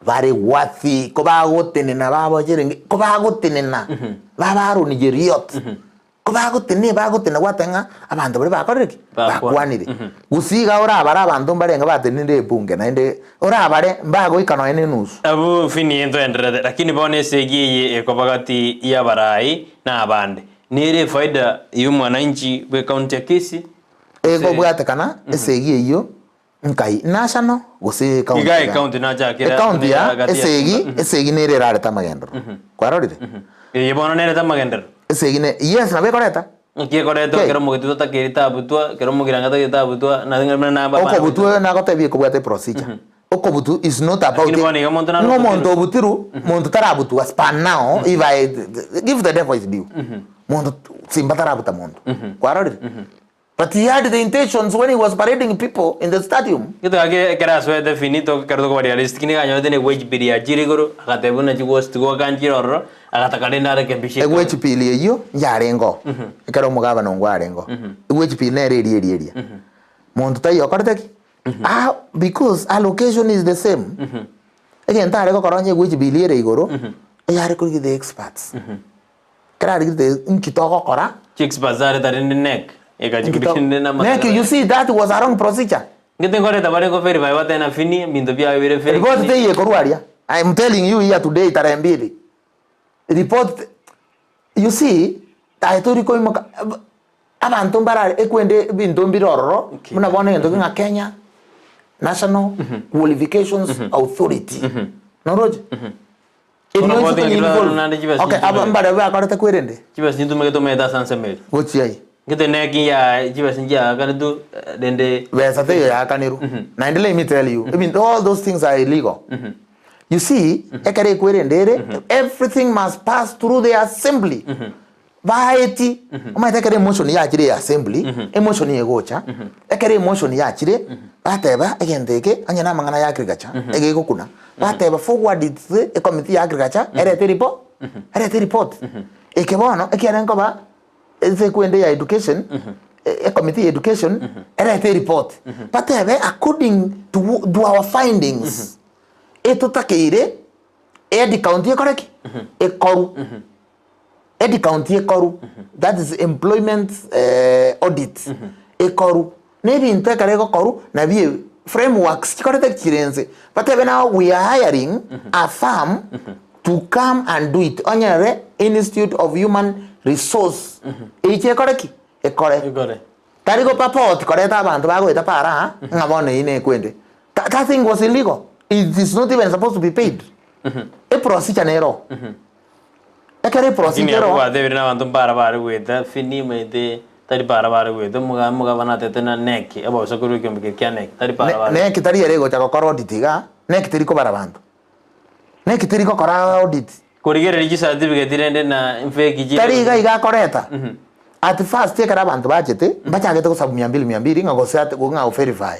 bare worthy kobagotenena babocherenge kobagotenena babaroni Jeriot kobagotenena ebagotenena gwateba ng'a abanto baria bakorire ki? Bakwanire. Gusii iga orabare abanto mbarenge batenenire ebunge naende orabare mbagoika nonya na enusu. Abwo Finie ntoendererete, lakini bono esegi eye ekoba gati y'abarai na abande, nere efaida y'omwananchi bw'ecounty ya Kisii, gose. Ekobwatekana esegi eyio Nkai national gose ecounty Iga iga? ecounty nachakera Ecounty ya gati ya esegi Simba. esegi nere erarete amagenderero kwarorire Eye bono nerete amagenderero. esegi ne yes nabo ekoreta Naki ekoreta Kei. ekero omogetutu atakeire tabutwa, ekero omogiranga atakeire tabutwa, na buna naba abana okobutwa nagotebia ekobwata eprocedure okobutu is not about Lakini bono iga monto naro ng'a omonto obotirwe. obutirwe monto tarabutwa span now if I give the devil his due monto simba tarabuta monto kwarorire. But he had the intentions when he was parading people in the stadium. Gento gaki ekero asoete finito ekero tokoba realistic nigo anyorete ne wage bill yachire igoro agateba buna chigosi tigokanchire ororo agataka rende arekebishe Ewage bill eyio yarenge oo ekero omogabana ongo arenge oo ewage bill nere eria eria eria monto taiyo okorete ki? Ah because allocation is the same egento are gokora onye ewage bill ere igoro eyare korigia the experts. Ekero arigete inki togokora. Chicks bazare tarende neck ekachi Inki to- korende na Neck, you see that was a wrong procedure. Ngete nkoreta bare ko verify batena fini ebinto biaye bire fake. Report teiyo ekorwa aria. I am telling you here today tarehe mbili. Report you see aye tori koimoka abanto mbarare ekwende ebinto mbire ororo Okay. buna bono egento ng'a Kenya National Qualifications Authority. Noroche? Bono Erio bwate inse ng'aki involve. naende chibesa Okay, chintumeke. aba mbare bakorete kwerende Chibesa chintumeke tomanyete ase ensemo eri. gochia aye. Ngete neki ya chibesa nchiaakanetu rende Besa teiyo yaakanirwe. Naende let me tell you, even all those things are illegal. You see, ekero ekwerende ere, everything must pass through the assembly. Baeti, omanyete ekero emotion yachire ya assembly, emotion egocha, ekero emotion yachire, bateba egento eke onye na amang'ana ya agriculture, egegokuna, bateba forward it to the ecommittee ya agriculture, erete eripo erete eripoti. Eke bono, ekiagera nkoba ase ekwende ya education, ecommittee ya education, erete eripoti, batebe according to to our findings, etotakeire head county ekore ki? Ekoru. Headcount ekoru, that is employment audit ekoru, na ebinto ekero egokoru nabio frameworks chikorete chire inse, batebe now we are hiring a firm to come and do it, onye ere institute of human resource eche ekore ki? Ekore. Ekore. Tari go purport koreta abanto bagoeta para aa ng'a bono eyio nekwende. That, that thing was illegal. It is not even supposed to be paid. Eprocedure nero. Ekero Lakini eprocedure abwo ero, gwatebire na abanto mbara bare goeta fini omanyete tari bara bare goeta omoga omogabana atete na NEC abagosa korwa ekiombe keria kia NEC tari bara ne- bare NEC tari ere egocha gokora audit igaa, NEC teri kobara banto. NEC teri gokora audit. Korigereria chicertificate rende na fake chire Tari iga iga akoreta. At first ekero abanto bachete, mbachagete gosabu mia mbili mia mbili ng'a gose ate ng'a go verify.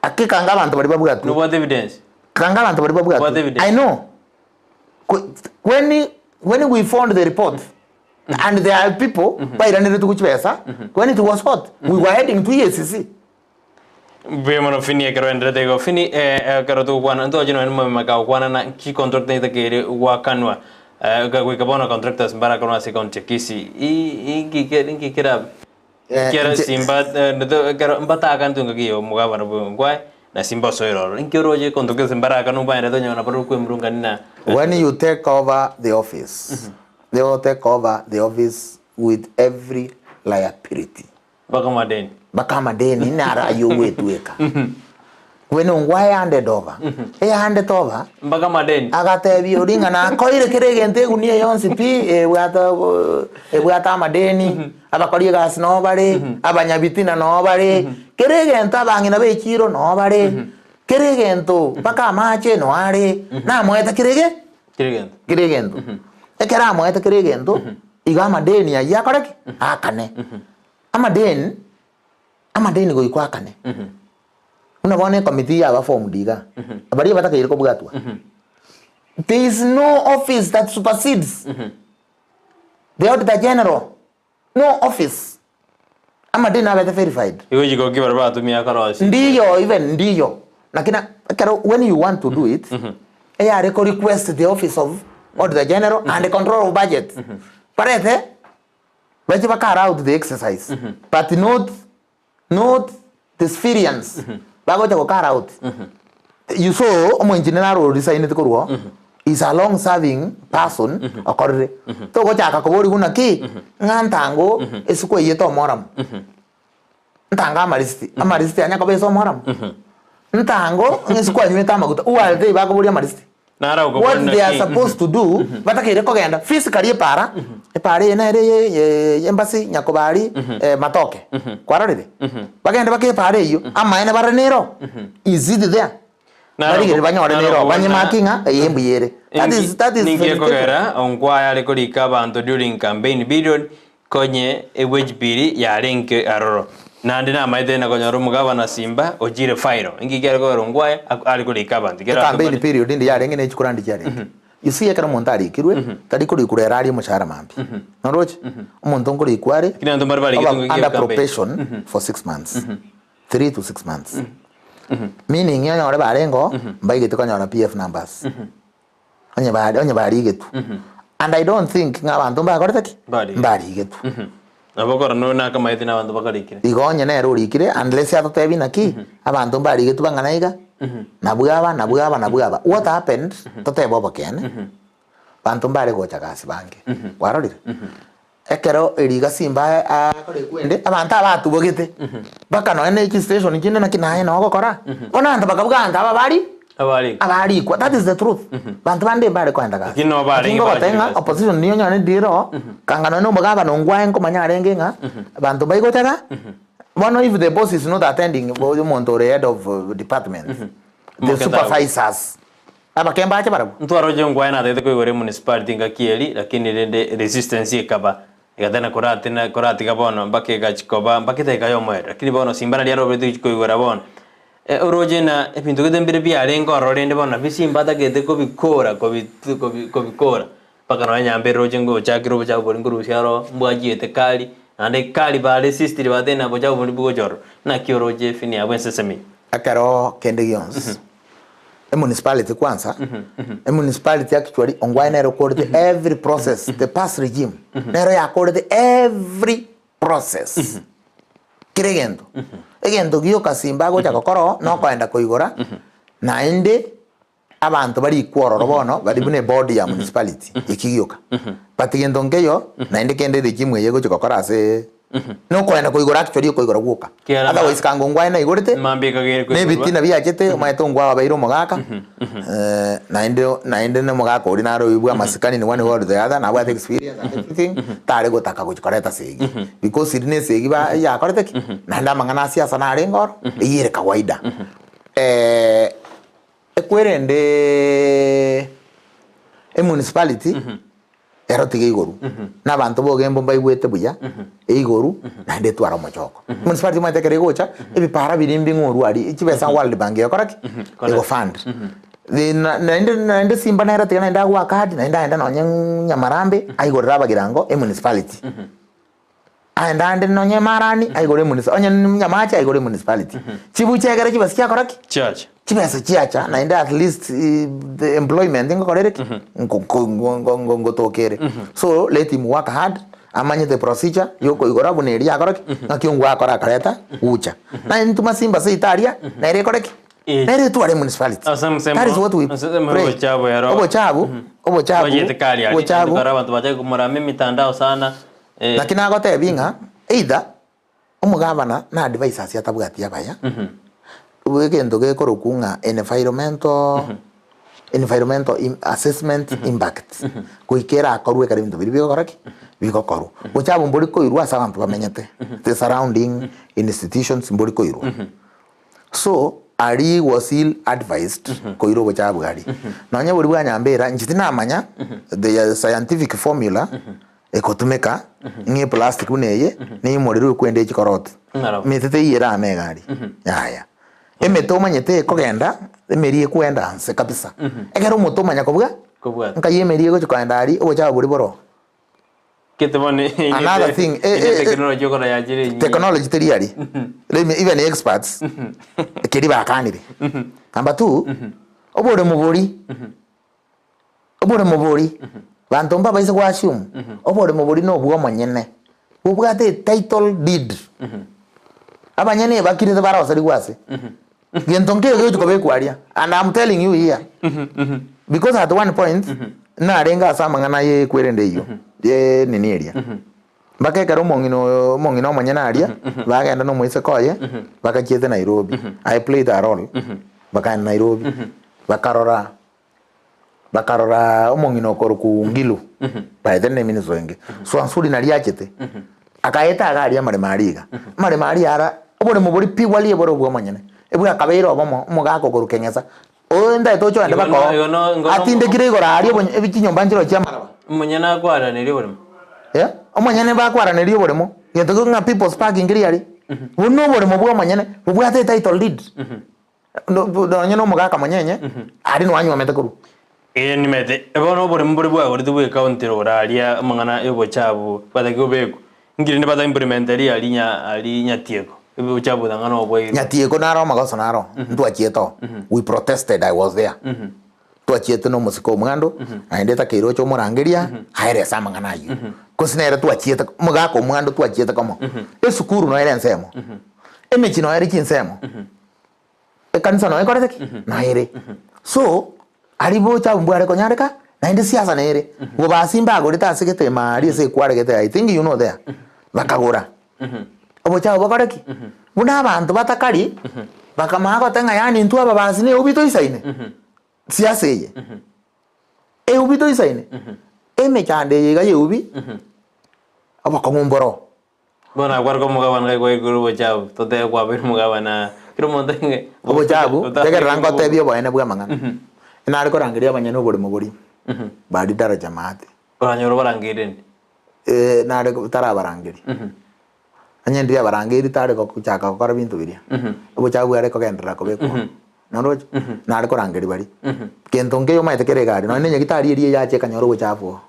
Ake kanga abanto baria babwatwe. Nobwate evidence? Kanga abanto baria Nobwate babwatwe. evidence? I know. When when we found the report and there are people bairaneretwe gochia chibesa, when it was hot, we were heading to EACC. Mbuya mono Fini ekero oenderete igo. Fini eh, ekero togokwana ntoche nonye nomobima kagokwana na chicontract netakeire gwakanwa eh, goika bono contractors mbarakorwa ase ecounty ya Kisii. I- inki ke- inki kerabe? Eh, Ekero inche- Simba eh, nto- ekero mbatakanetwe ngaki ya omogabana bwe Ongwae na Simba osoire ororo. Inki oroche contractors mbarakanwe mbaenderete onye nabo kwemurungania na When you take over the office, they will take over the office with every liability. Mpaka amadeni. Mpaka amadeni naro ayio ogwetweka. When ongwae handed over, e handed over, Mpaka amadeni. agatebia oria ng'a nakoire kera egento egunia yonsi pi, ebwate ebwate amadeni, abakori egasi noo bare, abanyabitina noo bare, kera egento abang'ina ba echiro noo bare, kera egento mpaka amache noo are, namoete kera ege Kera egento. kera egento. Ekero amoete kera egento, igo amadeni ayio akore ki? Aakane. Amadeni, amadeni goika oakane. Buna bono ecommittee yaba formed igaa, baria batakeire kobwatwa, there is no office that supersedes the auditor general, no office. Amadeni abete verified. Igo chikoki baria batumia korosia. Ndiyo even ndiyo lakini ekero when you want to do it eyare ko request the office of auditor general and the control of budget barete bache ba carry out the exercise but not not the civilians bagocha go carry out you saw omoengineer naro oresignete korwa oo is a long serving person okorire togochaka koboria buna ki ng'a ntango esiko eyio tomoramu ntango amarisiti amarisiti anya koba ase omoramu ntango ng'a esiko anywete amaguta who are they bakoboria amarisiti Naro What okobuna they are ki? supposed to do batakeire kogenda physically epara epara eye nere ye ye embassy nyakobari eh, matoke kwarorire bagende bake epara eyio amaene bare nero is it there Naro barigere banyore naro nero okobuna- banyemaki ng'a eye mbuya ere that is that is Ninki verification. ekogera Ongwae are korika abanto during campaign period. Konye ewage bill yarenge aroro. Naende namaete na konyora omogabana Simba ochire file. Inki kiare kogera ongwae are korika abanto? Ekero abanto Ecampaign bare. period inde yarenge ne chikurandi chiarenge. You see ekero omonto arikirwe, tari korikwa rero arie omoshahara mambia. Noroche? Omonto nkorikwa are, Lakini abanto mbare barigete oba ngaki under campaign. probation for 6 months. 3 to 6 months. Meaning onyore barenge oo, mbaigete konyora PF numbers. Onye bare onye barigetwe. And I don't think ng'a abanto mbakorete ki? Mbarigetwe. Mbarigetwe. Nabo okora noyo nakamaete na abanto bakarikire. Igo onye nere orikire unless atotebi naki, abanto mbarigetwe bang'ana iga, nabwo aba, nabwo aba, nabwo aba. What happened, totebe obokeene, banto mbare gocha gasi bange, kwarorire? Ekero eriga simba akorekwa ende, abanto aba batubogete, mpaka nonya ne chistation chinde naki naye noo ogokora, bono abanto bakabuga abanto aba bari Abarikwa. abarikwa, that is the truth. Banto bande mbare koenda gasi. Lakini nabo barenge Lakini ngogotebia ng'a bachire gasi. opposition niyo onyore ndire oo, kanga nonya na omogabana ongwae nkomanya arenge ng'a abanto mbaigocha iga, bono if the boss is not attending, oyo omonto ore head of department, the Moketabu. supervisors, Abake mbache barabwo. Ntwaroche ngwae natagete koigora emunicipality engaki eri, lakini rende resistance ekaba, egatena koratina koratiga bono mpaka egachi koba mpaka edageka ya omoerio. Lakini bono simba naria aroberete gochi koigora bono. Oroche na ebinto gete mbire biarenge ororo rende bono nabio simba atagete kobikora kobi kobi kobikora. Mpaka nonya nyambere roche ngochakire obochafu boria nkorusia aro mbwachiete kari, naende kari baresistire batebire na bochafu boria mbogocha ororo. Naki oroche efini yabo ensesemi. Ekero kende gionsi emunicipality kwanza, emunicipality actually ongwae nere okorete every process, the past regime nero yakorete every process, kera egento. Egento gioka simba agocha gokora oo, nokoenda koigora, naende abanto barikwe ororo bono bari buna eboard ya municipality, eki gioka. But gento nkeiyo, naende kende regime eye egochi gokora ase nokoenda koigora actually okoigora gwoka. Kiara ma- Otherwise kanga ongwae naigorete, Mambia ekagere na koigorwa. ebitina biachete, omanyete ongwae obeire omogaka, naende naende na omogaka oria naro oyio bwa amasikani ni one way or the other, nabwate experience and everything, tare gotaka gochi koreta esegi. Because eri na esegi ba yakorete ki? Naende amang'ana a siasa narenge oro, eyio ere kawaida. Ekwerende emunicipality ero tiga igoru, na abanto ba Ogembo mbaigwete buya, eigoru naende etware omochoko. Municipality omanyete ekero egocha, ebipara biria mbing'orwa aria, chibesa World Bank egokora ki? Ego fund. Naende naende simba nere tiga naende agoaka adi, naende aende nonye Nyamarambe, aigorere abagirango emunicipality. Aende ande nonye emarani aigore emunisi onye nyamache aigore emunicipality. Chibucha ekere chibesa chiakora ki? Chiacha. Chibesa chiacha naende at least the employment ngokora ere ki? Nko- nko- nko- nko- ngotoka ere. So let him work hard amanye the procedure ya okoigora buna eria yakora ki? Ng'aki ongwe akora akareta gucha. Naye intwe masimba seito aria nere ekore ki? Eh. Nere etware emunicipality. Ase ensemo- That is what we ase ensemo pray. obochabu ero. Obochabu, obochabu, Bwachete kari aria, obochabu. ekero abanto bachake komorama emitandao sana. Naki nagotebi ng'a either omogabana na advisors atabwati abaya, egento gekorokwa ng'a environmental environmental assessment impact, goika erakorwe ekero ebinto biria bigokora ki? Bigokorwa. Bochabu mbori koirwa ase abanto bamenyete, the surrounding institutions mbori koirwa. So, aria was ill advised koira obochabu aria. Nonye boria bwa Nyambera, inche tinamanya the scientific formula Egotumeka ng'a eplastic buna eye neimorerwe ekwende echikoroti. Ng'arabo. Emete teiyo erame iga aria. Yaya. Emete omanyete ekogenda, emeri ekwenda nse kabisa. Ekero omote omanya kobua, Kobwata. nkai emeri egochi koenda aria, obochafu boria boroo. Gete bono Another thing, eh, eh, eh, technology okora yachire enyinge. Technology teri aria. Let me, even experts, keri bakanire. Number two, oboremo boria. Oboremo boria, banto mbabaise go assume, oboremo boria nobwa omonyene, bobwate etitle deed. Abanyene ebakirete baroserigwe ase. Gento nkeiyo gegochi kobekwa aria, and am telling you here, because at one point, narenge ase amang'ana ya ekwerende eyio, ye nini eria. Mpaka ekero omong'ina oyo omong'ina omonyene aria, bagenda na omoiseke oye, bagachiete Nairobi. I played a role, bakaenda Nairobi, bakarora. Bakarora omong'ina okorokwa Ngilu, by then neminister oenge, Swansuri naria achete, akaeta iga aria amaremo aria iga. Amaremo aria ara, oboremo boria pi bwaria bore obwa omonyene, ebwakabeire obomo, omogaka okorwa Keng'esa, oyo ntaete oche ogende Igo baka no- igo no- oo, igo no- atindekire igoro aria obonye ebi chinyomba nchiroo chia amaraba. Omonyene akwaraneria oboremo. Eh, omonyene bakwaraneria oboremo, gento kegwe ng'a People's Park nkeri aria, buna oboremo bwa omonyene bobwate etitle deed. No- bo- Nonye na omogaka monyenye, aria noo anywomete korwa. Ee nimete, bono oboremo boria bwagoretwe bwa ecounty rogoro aria amang'ana ya obochafu bwataki kobekwa, inki rende bata implement aria aria nya aria nyatieko, obochafu botang'ana obwairwe. Nyatieko naro amagoso naro, ntwachiete oo, we protested, I was there. Twachiete na omosike omwando, naende etakeire oche omorangeria, aerese amang'ana ayio. Gose nere twachiete, omogaka omwando twachiete komo. Esukuru noyo ere ensemo, emechie noyo ere chinsemo, ekanisa noyo ekorete ki? Noyo ere. So, aria bocha abwo mbware konyareka, naende siasa nere. Bobasi mbagorete ase gete ime aria ase ekware gete I think you know there, bakagora. Obochafu bokore ki? Buna abanto batakari, bakamanya goteba ng'a yaani intwe ababasi na eubi toisaine, siasa eye, eubi toisaine, emechando eye iga ya eubi, obokong'u mboro. Bono nakwareka omogabana gaki kwaigure obochafu, totebe kwabeire omogabana, kera omonto ng'e Obochafu, tegerera ngotebie oboene bwa amang'ana. Nare korangeria abanyene oboremo boria, baria daraja maate. Oranyore obarangeire inde. Eh, nare tarabarangeria. Onye ndiri abarangeiri tare gochaka gokora binto biria. Obochafu bware kogenderera kobekwa. Noroche? Nare korangeria baria. Gento nkeiyo omanyete kere egari, nonye na enyagitari eria yacha ekanyora obochafu oo.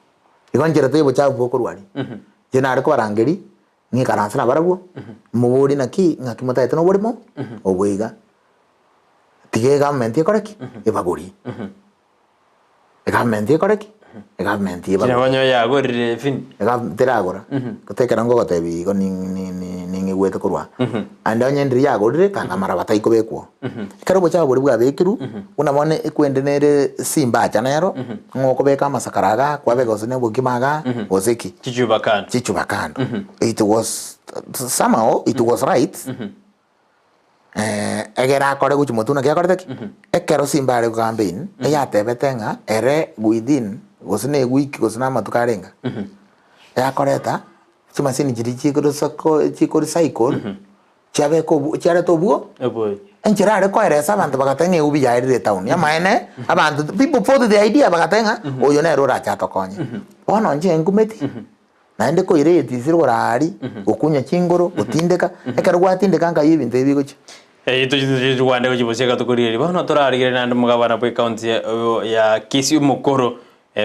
Igo nchera teiyo obochafu bokorwa aria. Inche nare kobarangeria, ng'ikaranse nabarabwo, moborie naki, ng'aki motagete na oborimo, obo iga. Tiga egovernment ekore ki? Ebagorie. Egovernment ekore ki? Egovernment Kina ebagorie. onye oyagorire fini. Ega- teragora gote ekero ngogotebia igo ni- ni- ni- ning'igwete korwa aa. Ande onye ndiri yagorire kanga amaraba taikobekwa oo. Ekero obochafu boria bwabekirwe, buna bono ekwende nere simbacha nero, ng'a okobeka amasakara igaa, kwabeka gose na obokima igaa, gose ki. Chichuba kando. Chichuba kando. It was somehow it was right. Egere akore gochia motwe naki akorete ki? Ekero Simba are campaign, eyatebete ng'a ere within gose na ewiki gose na amatuko arenge, eakoreta chimasini chiria chikorisako chikorecycle, chiabeka obwo chiareta obwo, Oboyo. enchera are koeresa abanto bagateba ng'a eubi yaerire etown. Amaene, abanto people fought the idea bagateba ng'a oyo nere orache atokonye. Bono inche nkumeti. Naende koira eyetisire oraaria, gokunya chingoro, gotindeka, ekero gwatindeka nkai ebinto ebi bigochia. Eyio tochwande gochia bosio tokorigereria bono torarigereria naende omogabana bwe county ya Kisii omokoro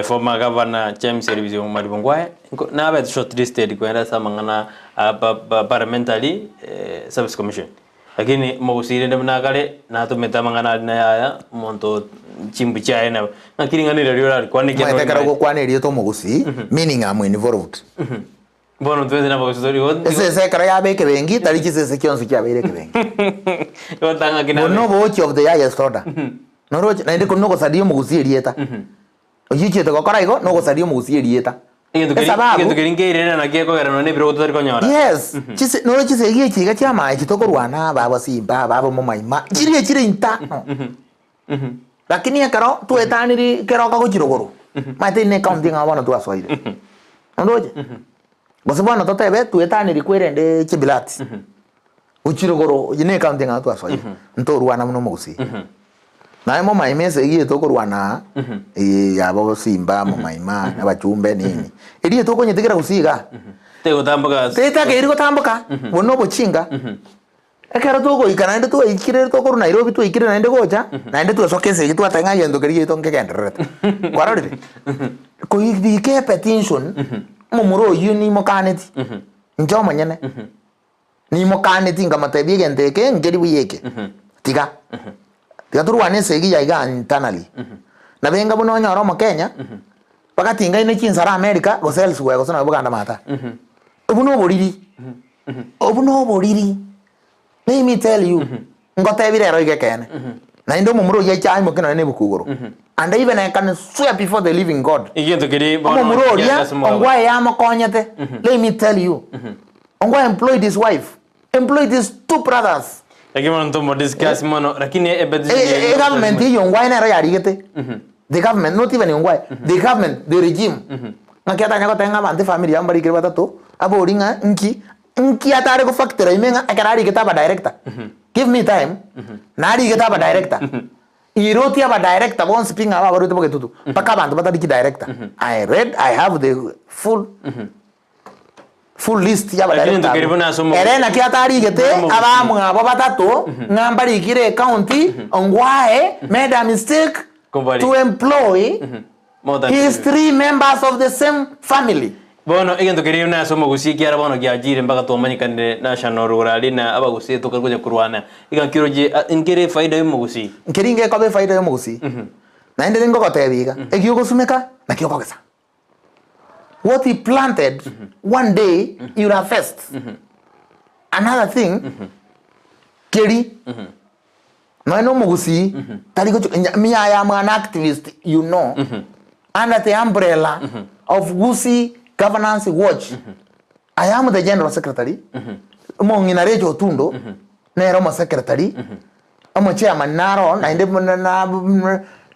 former governor James Eribisi Omariba Ongwae nabete shortlisted kogenda ase amang'ana a parliamentary service commission. Lakini omogusii rende buna akare natomete amang'ana aria naye aya, omonto chimbu chiaye nabo. Naki ring'ana erio riria orarikwane ekiagera Omanyete ekero orimanyete. ogokwana erieta omogusii, meaning am involved. Bono twensi nabagusii tori igo igo Esese ekero yaba ekebengi, tari chisese chionsi chiabeire ekebengi. igo tang'aki Bono nabe. obochi of the highest order. Noroche? Naende korwa nogosaria omogusii erieta. Oyio ochiete gokora igo, nogosaria omogusii erieta. Egento keria Esababu. egento keria nkeirere naki gekogera nonya na ebirogo totari konyora. Yes, chise noro chisegi echi iga chiamaye echi tokorwana baba simba, baba momaima, chiria chire intano. Lakini ekero twetaniri keroka gochia rogoro, omanyete eye ne ecounty eng'ao bono twasoire. Oroche? Gose bono totebe twetaniri kwerende chibilati, gochia rogoro eye ne ecounty eng'ao twasoire, ntorwana buna omogusii. Naye momaima esegi eye tokorwana aa, eye ya bosimba, momaima, abachumbe nini, eria tokonyetigera gose igaa, Tegotamboka tetakeiri gotamboka, buna obochinga, ekero togoika naende twaikire tokorwa Nairobi twaikire naende gocha, naende twasoka esegi twateba ng'a egento keria giaito nkegendererete. Kwarorire? Koibika epetition, omomura oyio nimokaneti, inche omonyene. Nimokaneti nkamotebia egento eke nkeri buya eke, tiga. Tiga torwane esegi ya igaa internally. Nabo enga buna onyore omokenya, bagatingaine chinsara America gose elsewhere gose nonye Buganda maata. Obwo na oboriri, obwo na oboriri. Let me tell you, ngotebie rero iga ekeene, naende omomura oyio aiche aimoke nonye na ebuku igoro, and even I can swear before the living God, Egento keria bono omomura oria kiaria ase omogabane. ongwae yamokonyete, let me tell you, Ongwae employed his wife, employed his two brothers. Lakini bono ntomo discuss mono lakini ebetisi E- e- e- government eywo Ongwae nero yarigete. The government, not even Ongwae, the government, the regime. Ng'aki atanya goteba ng'a abanto efamiri yabo mbarikire batato, abori ng'a nki, nki atare gofactor ime ng'a ekero arigete aba director. Give me time, narigete aba director. Iroti aba director bonsi pi ng'a aba abarwete bogetutu, mpaka abanto batari chidirector. I read, I have the full. Full list ya Lakini abadirector ntokeri abwo. buna ase omo- Ere naki atarigete Buna omogusi. abamwabo batato ng'a mbarikire ecounty Ongwae made a mistake Kobari. to employ More than his three. three members of the same family. Bono egento keria buna ase omogusii ekiara bono giachire mpaka twamanyekanire national rogoro aria na abagusii tokari gocha korwana iga nkiroche nkere efaida ya omogusii. Nkeri ngekoba efaida ya omogusii. Naende ningogotebia iga, eki ogosumeka nakio okogesa. What he planted one day he will harvest. Another thing, keri nonya na omogusii tari gochi nya- me I am an activist you know under the umbrella of Gusii Governance Watch. I am the general secretary, omong'ina Rachel Otundo nere omosecretary, omochairman naro naende buna na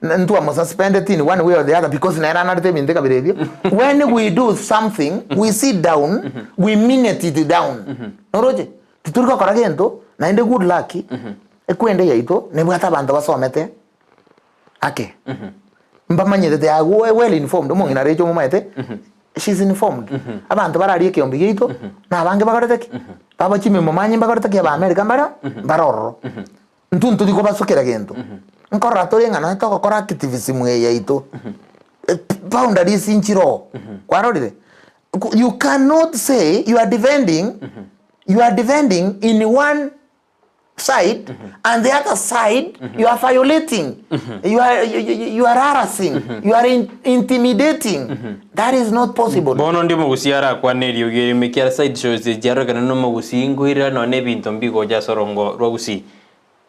ntwamosuspendeti in one way or the other because nere anarete ebinto ekabira ebio. When we do something, we sit down, we minute it down. Noroche? Titori gokora gento, naende good luck, ekwende yaito nebwate abanto basomete ake. Mbamanyete they are well informed, omong'ina Rachel omomaete, she is informed. Abanto bararie ekeombe giaito, na abange bagorete ki? Baba chimemo manye mbagorete ki aba America mbare mbare ororo. Intwe ntori kobasukera gento. Nkorora tore ng'a nonye togokora activism eye yaito, boundaries nchire oo. Kwarorire? You cannot say you are defending, you are defending in one side and the other side you are violating you are, you, you, you are harassing you are in, intimidating that is not possible Bono ndi omogusii arakwane eriogi erimo ekiara side shows echi arorekane na omogusii nkoirera nonye na ebinto mbigocha ase orongo rwa gusii.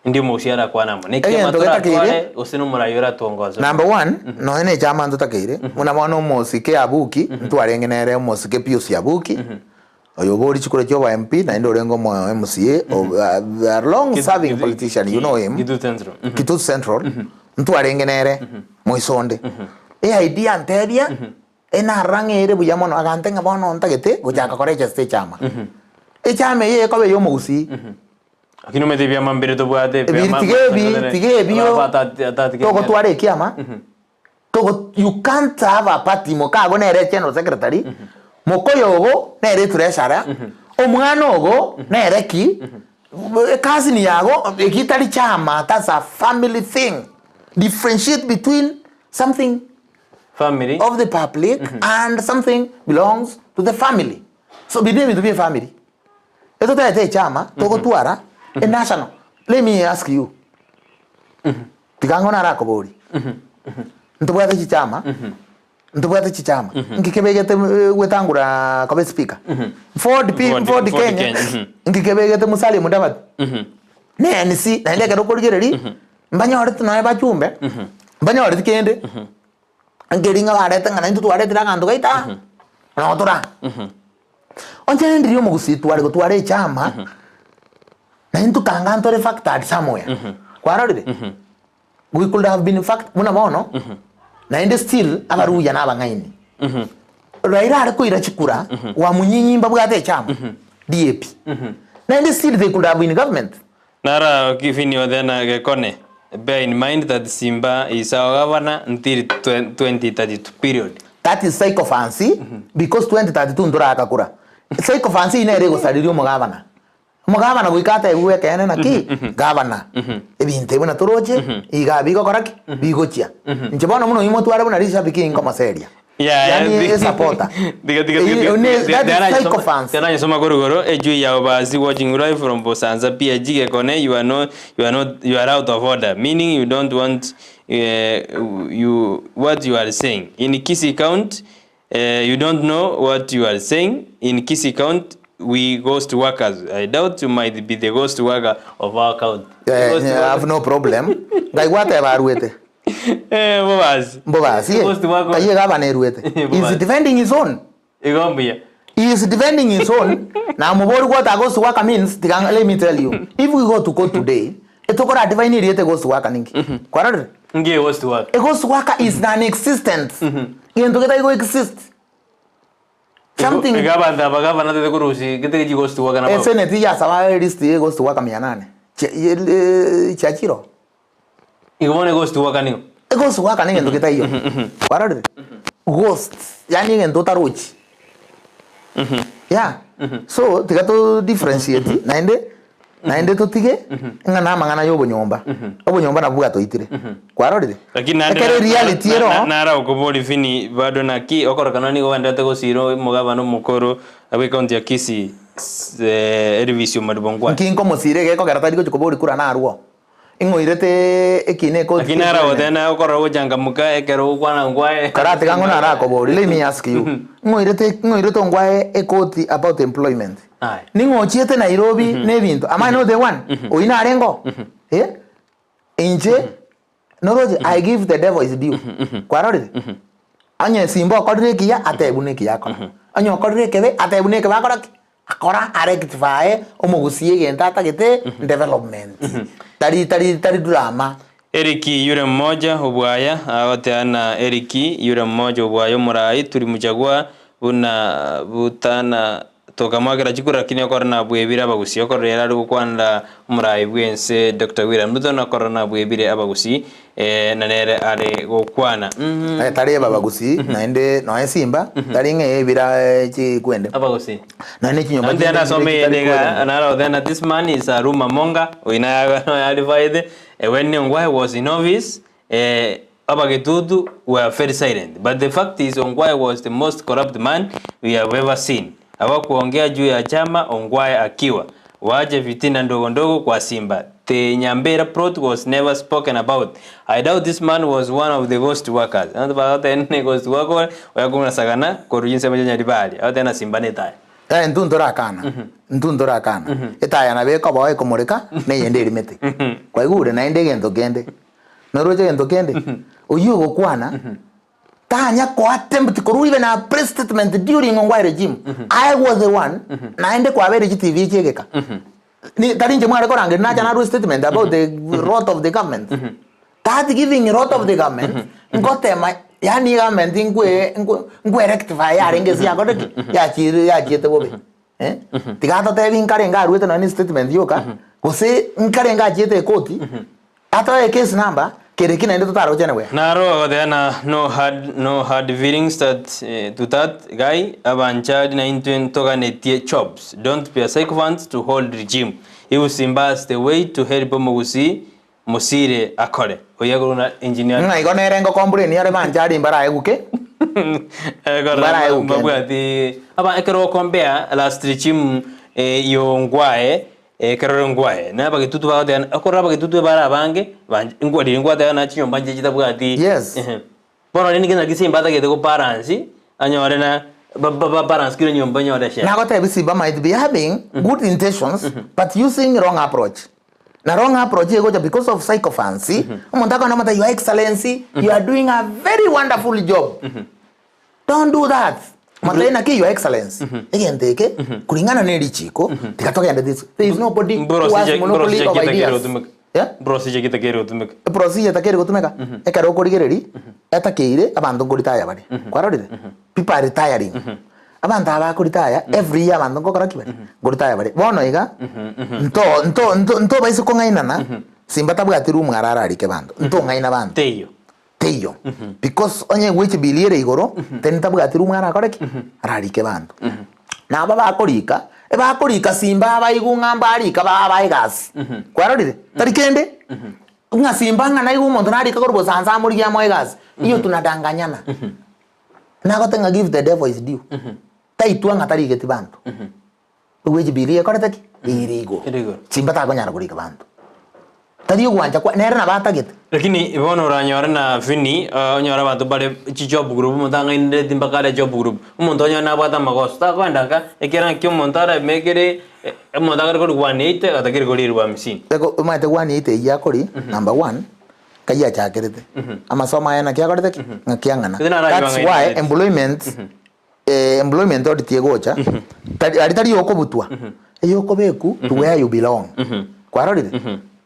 Ndi omogusii arakwane amo. Neki Egento amato getakeire oratware gose na omorai oratwongoze. Number one, nonya na echama ntotakeire, buna bono omosike Abuki, ntwarenge nere omosike Pius Abuki, Oyo oborie chikura chia obo MP naende orenge omo MCA o a long serving politician you know him Kitutu Central. Kitutu Central ntwarenge nere moisonde e idea antebia enarora ng'a ere buya mono agante ng'a bono ntagete gochaka koregister echama. Echama eye ekoba eya omogusii. Lakini omanyete ebiama mbire tobwate Ebi ebiama tiga ebi tiga ebio togotwara ekiama Togo you can't have a party mokago nere general secretary, mokoyo ogo nere treasurer, omwana ogo nere ki, ecousin yago eki tari chama that's a family thing. Differentiate between something Family. of the public and something belongs to the family. So biria ebinto bia efamily. Etotaete echama togotwara e national. Let me ask you. Tiga ng'o narakoborie, Ntobwate chichama? Ntobwate chichama? Nki kebegete gwetangura koba espika? Ford P, Ford- Ford Ford Kenya, Kenya, mhm. nki kebegete Musalia Mudavadi? Ne NC, naende ekero okorigereria, mbanyorete nonya bachumbe, mbanyoreti kende, nkeri ng'a barete ng'a naintwe twaretire aganto gaito aa, noo tore aa. Onye ndiria omogusii tware gotwara echama, naintwe kanga ntore factored somewhere, kwarorire? We could have been fact buna bono, naende still abaruya na abang'aini. Raila are koira chikura, Wamunyinyi mbabwate echama, DAP. Naende still they could have been government. Nara Kivini Othena Gekone, bear in mind that Simba is our governor until 2032 period. That is sycophancy because 2032 ntoraka kura. Sycophancy eyio nere egosariria omogavana. Omogavana goika atebiwe ekeene naki gavana ebinto ebi buna toroche iga bigokora ki bigochia. Inche bono buna oyio motware buna rishabiki inkomoseria. Yaani esapota. Tiga tiga Eyio tiga ne- tiga that is sycophancy. Tiga korwa igoro ejuu ya Obasi watching live from Bosanza PAG Gekone you are not you are not you are out of order meaning you don't want eh, you what you are saying in Kisii County eh, you don't know what you are saying in Kisii County we ghost workers I doubt you might be the ghost worker of our county Eh, Ghost I have worker. no problem. Ngai gwateba aruete. Eh, Bobasi. Mbobasi. eh. Ghost worker. Kai egavana eruete. He is Bobasi. defending his own. Igo mbuya. He is defending his own. Na mobori gwota ghost worker means tiga let me tell you. If we go to court today, etokora define eriete ghost worker ninki. Kwarorire? Nki ghost worker? A ghost worker is non-existent. Gento getari go exist. Something Iga abanto aba gavana tete korusia gete gechi ghost worker nabo. Eseneti yasaba list ye ghost worker mia nane. Chiachiro. Igo bono eghost worker nigo. Eghost worker negento getaiyo. Kwarorire? Ghost, yaani egento otarochi. Yeah. So tiga to differentiate naende naende totige ng'a na amang'ana ya obonyomba. Obonyomba nabwo bwatoitire. Kwarorire? Lakini naende Ekero na- reality na- ero na- nara okobori Fini bado naki okorokana nigo ogenderete gosira omogabana omokoro bw'ecounty ya Kisii s- eh, Elvis Omariba Ongwae. Nki nkomosira egekogera tari gochia kobori kura narwo. Ing'oirete ekiina ekoti Lakini kia nara employment. goteba okorora gochangamuka ekero ogokwana ngwae. Karatiga ng'o narakoborie, let me ask you, ng'oirete ng'oirete ongwae ekoti about employment? Aye. Ning'o ochiete Nairobi na ebinto? Am I not the one? Oyio narenge oo? Eh? Inche, noroche, I give the devil his due. Kwarorire? Onye simba okorire ekiya, atebwe na ekiya akora. Onye okorire ekebe, atebwe na ekebe akora ki? Akora arectify omogusie egento atagete development. Tari tari tari drama. Eriki yule mmoja obwaya agoteana Eriki yule mmoja obwaya omorai tulimuchagua buna butana tokamwakera chikura lakini okore nabwebire abagusii okorora ere are gokwanera omorai bwense Doctor William Ruto nakorora nabwebire abagusii eh, na nere are gokwana mm. Eh, tari abagusii naende nonya esimba tari ng'a ebira chikwende Abagusii nonya ne chinyomba Nante chinde anasome chire chitari yende iga kwerenda. naro then this man is a rumor monger oyo naye yarifaete when Ongwae was in office eh, abagetutu were very silent but the fact is Ongwae was the most corrupt man we have ever seen hawakuongea juu ya chama Ongwae akiwa waache fitina ndogo ndogo kwa Simba the Nyambera plot was never spoken about I doubt this man was one of the ghost workers Abanto bagoteba ne ghost worker oyakomonasagana korwa chinsemo chia Nyaribari agoteba na Simba netaya Eh, intwe ntorakana, intwe ntorakana. Etaya nabo ekoba ekomoreka, na eyende erimete. Kwaigure? Naende egento kende, noroche egento kende, oyio ogokwana, tanya ko attempt korwa even a press statement during Ongwae regime, I was the one, naende kwabeire chitv echi egeka. Ni tari inche mware korangeria nacha narue statement about the rot of the government. That giving rot of the government, ngotema yaani egovernment nkwe nkwe nkwe rectify yarenge ase yakorire ki? Yachire yachiete bobe eh. Tiga totebi nkarenge aruete nonye na estatement yoka, gose nkarenge achiete ekoti, atoe ecase number, kere ki naende totarochane buya. Naro agoteba na no hard no hard feelings that eh, to that guy abanchari na intwe ntoganetie jobs don't be a sycophant to hold regime if Simba has the way to help omogusii Mosire akore. Oyio akorwa na engineer. Ng'a igo nere ngokomplaini are banchari mbaraeguke, mbaraeguke. Mbabwati aba ekero okombea last regime eh, yongwae ekero ore ngwae na abagetutu bagoteba okorora abagetutu ebare abange banch ngwa riria ngwateba na chinyomba nchiria chitabwati Yes. ehe. Bono rende naki simba atagete go balance anyore na ba ba ba balance kera enyomba enyore share. Nagotebi Simba might be having good intentions but using wrong approach. Na wrong approach egocha because of sycophancy, omonto akogenda omotebi your excellency you are doing a very wonderful job. Don't do that. Motebi naki your excellency, egento eke kulingana ne richiko tiga togende this. There is nobody who has Mprocedure monopoly mprocedure of ki etakere ideas. gotumeka. Yeah? Mprocedure ki etakere gotumeka. Eprocedure etakere gotumeka, ekero okorigereria, etakeire abanto nkoritaya bare. Kwarorire? People are retiring. Abanto aba bakoritaya, every year abanto nkokora ki bare? Nkoritaya bare. Bono iga, nto nto nto ntobaisa kong'ainana, simba tabwati room ara ararike abanto. Ntong'aina abanto. Teiyo. Teiyo. Because onye egwechi bill ere igoro, teni tabwati room arakore ki? Ararike abanto. Na aba bakorika, ebakorika simba abaigwe ng'a mbarika babae egasi. Kwarorire? Tari kende. Ng'a simba ng'a naigwe omonto narika korwa bosansa amorigie amoe egasi. Hiyo tunadanganyana. Nagote ng'a give the devil his due. Taitwa ng'a tarigeti banto. Egwechi bill ekorete ki? Ere igoro. Ere igoro. Simba takonyara korika banto. Tari ogwancha kwa nere nabo atagete. Lakini bono oranyore na Vinny, eh, onyore abanto bare chijob group omonto ang'ainereti mpaka are job group. Omonto onyore nabwate amagoso, takoenda nka, ekiagera naki omonto aremekere, eh, omonto akare korwa 180 atakeri korirwa hamsini. Ego omanyete 180 eyio akori, number one, nkai achakerete. Amasomo aye naki akorete ki? Ng'aki ang'ana. Gose naro aywo That's why ang'ainereti. employment, employment audit egocha, tari aria tari yokobutwa, eyokobekwa to where you belong. Kwarorire?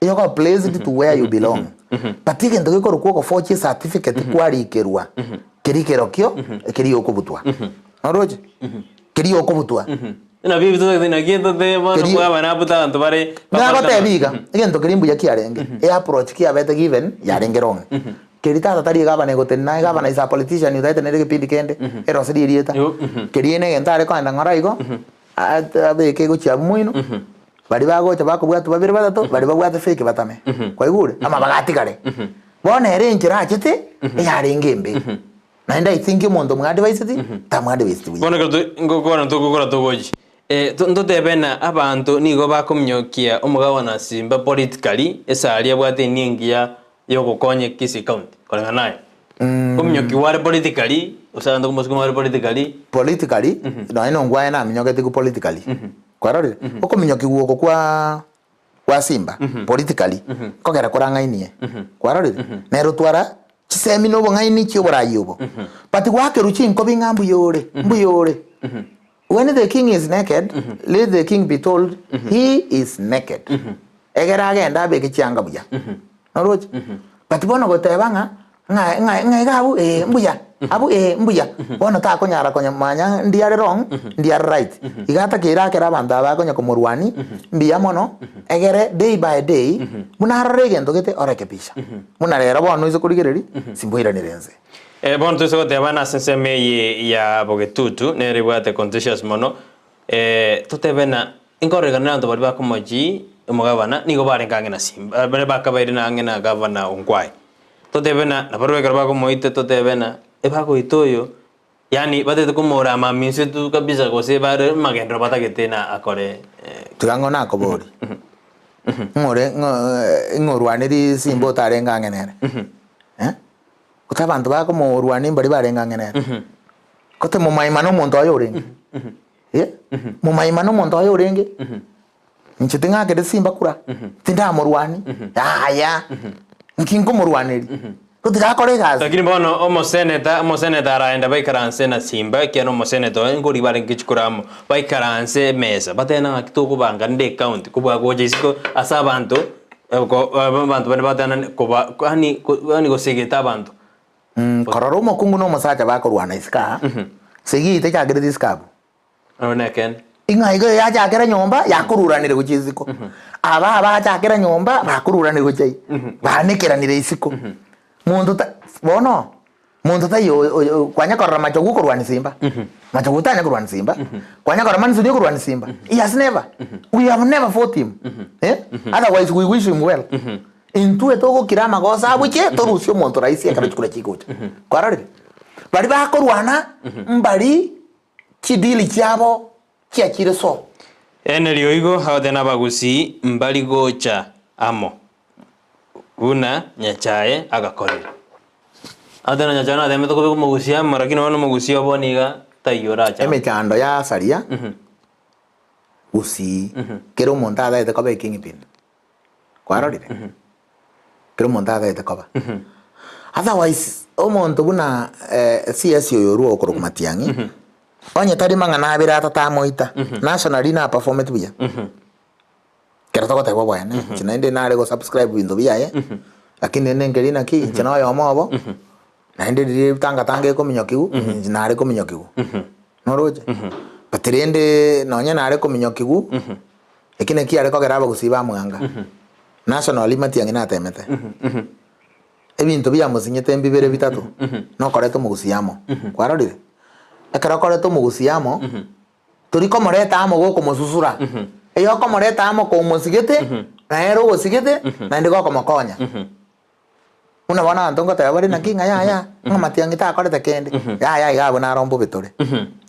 Eyokoba placed to where you belong. But egento gekorokwa ogoforge ecertificate kwarikerwa, keria kerokio, keria okobutwa. Noroche? Keria okobutwa. Nabio ebi totagete naki tote bono Keria- bwaba nabuta abanto bare Nagotebi iga, egento keria mbuya kiarenge, eapproach kiabete given, yarenge wrong. Keria tata tari egavana egotenena, egavana is a politician otaete nere egepindi kende, eroserie erieta. Keria na egento are koenda ng'ora igo, abeke egochia abwo moino, baria bagocha bakobwatwa babere batato, baria babwate fake batame. Kwaigure? Amabaga atigare. Bono ere enchera achete, eyarenge embe. Naende I think omonto omwadvaiseti, tamwadvaiseti buya. Bono ekero to ngokwana togokora togochi ntotebe ng'a abanto nigo bakominyokia omogabana Simba politically, esari abwate enia engiya yogokonya Kisii County koreng'ana naye. Kominyokiwa are politically, gose abanto komosukuma bare politically. Politically, nonye na ongwae naminyogetigwe politically, kwarorire? Okominyokigwa oko kwa kwa Simba politically, nkogera korang'ainie, kwarorire? Nere otwara chisemi na obong'aini chia oborayi obo, but gwakerwa chinkobi ng'a mbuya ore, mbuya ore. When the king is naked, let the king be told he is naked. Egere agende abeke chianga buya. Noroche? But bono goteba ng'a ng'a ng'a ng'a iga abwo eh mbuya, abwo eh mbuya, bono takonyara konya manya ndi are wrong, ndi are right. Iga atakeire akere abanto aba bakonya komorwania, mbuya mono, egere day by day, buna arore egento gete orekebisha. Buna rero bono oise korigereria, simboiranire inse. Bono toise gotebana ase ensemo eye ya bogetutu, nere ebwate contentious mono, totebe ng'a inkororekana abanto baria bakomochie omogabana nigo barenge ang'e na simba, baria bakabaire na ang'e na gavana Ongwae. Totebe ng'a nabarabwo ekero bakomoita totebe ng'a ebagoita oyo, yaani batagete komorama aminswe tu kabisa gose bare amagenderero batagete na akore. Tiga ng'o nakoborie, ng'ore ng'o ng'orwanerie simba otarenge ang'e nere eh? Gose abanto bakomorwania mbaria barenge ang'e nere. Gose momaima na omonto oye orenge. Eh, momaima na omonto oye orenge. Inche ting'akete simba kura, tindamorwani, yaya, nki nkomorwaneria? Ko tiga akore egasi. Lakini bono omoseneta, omoseneta araenda baikaranse na simba, ekiagera omoseneta oye nkorigia barenge chikura amo, baikaranse emesa, batebe ng'aki tokobanga nde ecounty, kobua gocha isiko ase abanto. Abanto baria batenene koba yaani yaani gosegeta abanto. Korora omokungu na omosacha bakorwana isiko aa, segi eyio techakereti isiko abwo. Oro nekeene. Ing'a igo yachakera nyomba yakoruranire gochia isiko. Aba abachakera nyomba bakoruranire gochia ii, banekeranire isiko. Monto ta bono. Monto taiyo oyo kwanya korora machogu okorwania simba, machogu tanya korwania simba, kwanya korora mansoni okorwania simba, he has never, we have never fought him eh, otherwise we wish him well. Intwe togokira amagoso abuche torusie omonto rahisi ekero chikura chigocha. Kwarorire? Baria bakorwana mbari chidili chiabo chiachire so. Enerio igo agote nabagusii mbari gocha amo buna Nyachae agakorire. Agote na Nyachae natemete kobeka omogusii amo lakini bono omogusii obo niga taiyo orache amo. Emechando ya asaria gusii kera omonto atagete koba ekingpin kwarorire? Kera omonto atagete koba. Otherwise omonto buna CS oyo orwa okorokwa Matiang'i onye tari mang'ana abere atatamoita nationally na performeti buya. Ekero togoteba oboene, inche naende nare go subscribe binto biaye, lakini rende nkeri naki, inche na oyomo obo, naende riria ebitangatanga ekominyokiwu, inche nare kominyokiwu, noroche? But rende nonye nare kominyokiwu, eki naki kiare kogera abagusii bamwanga, nationally matiang'i natemete, ebinto biamosinyete mbibere bitato, nokoreta omogusii amo, kwarorire? Ekero okoreta omogusii amo. Tori komoreta amo gokomosusura, eyo okomoreta amo komosigete, na ere ogosigete, naende gokomokonya. Buna bono abanto ngoteba bare naki ng'a yaya, ng'a Matiang'i takorete kende, yaya iga abwo naro mbobe tore.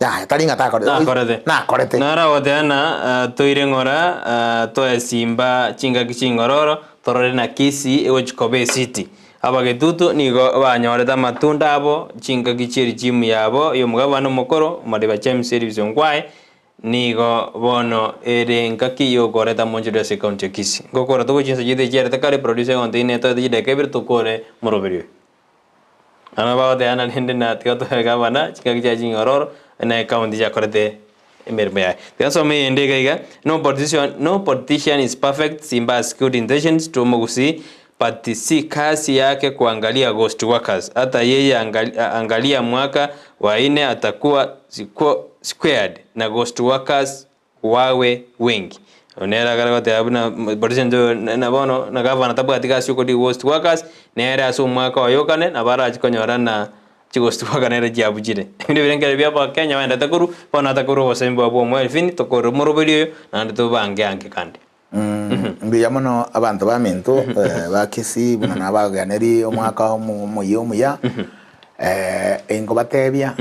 Yaya tari ng'a takorete, Nakorete. nakorete. Naro agoteba ng'a toire ng'ora toe simba chingaki ching'ororo, torore naki isi egochi koba esiti. Abagetutu nigo banyorete amatunda abo chingaki chi'erichimu yabo y'omogabana omokoro, Omariba James Elvis Ongwae, nigo bono ere engaki y'okoreta amonchorero ase ekaunti ya Kisii. Ngokora togochia chinsa chiaito echiarete kare, producer egonto ine etoete chidakika ibere tokore moroberi oyo. Abana bagotebana rende na tiga toe gavana chingaki chiaye ching'ororo na ekaunti yakorete emeremo yaye. Tiga nsome eyende iga iga, no politician, no politician is perfect, Simba has good intentions to Omogusii but si kasi yake kuangalia ghost workers, ata yeye angalia mwaka wa ine atakuwa squared na ghost workers wawe wengi. Oyo nere akare goteba buna president oyo na bono na gavana tabwati gasi okorigia ghost workers, nere ase omwaka oye okane nabo arachi konyora na chighost worker nere chiabuchire. Ebinto ebirengererio bia abakenya baendete korwa, bono atakorwa obosemi bwabo bwa omoelfini, tokore omoroberi oyo, naende tobange ange kande. Mbuya mono abanto baminto ba Kisii buna nabaganeri omwaka omoyia omuya, inkobatebia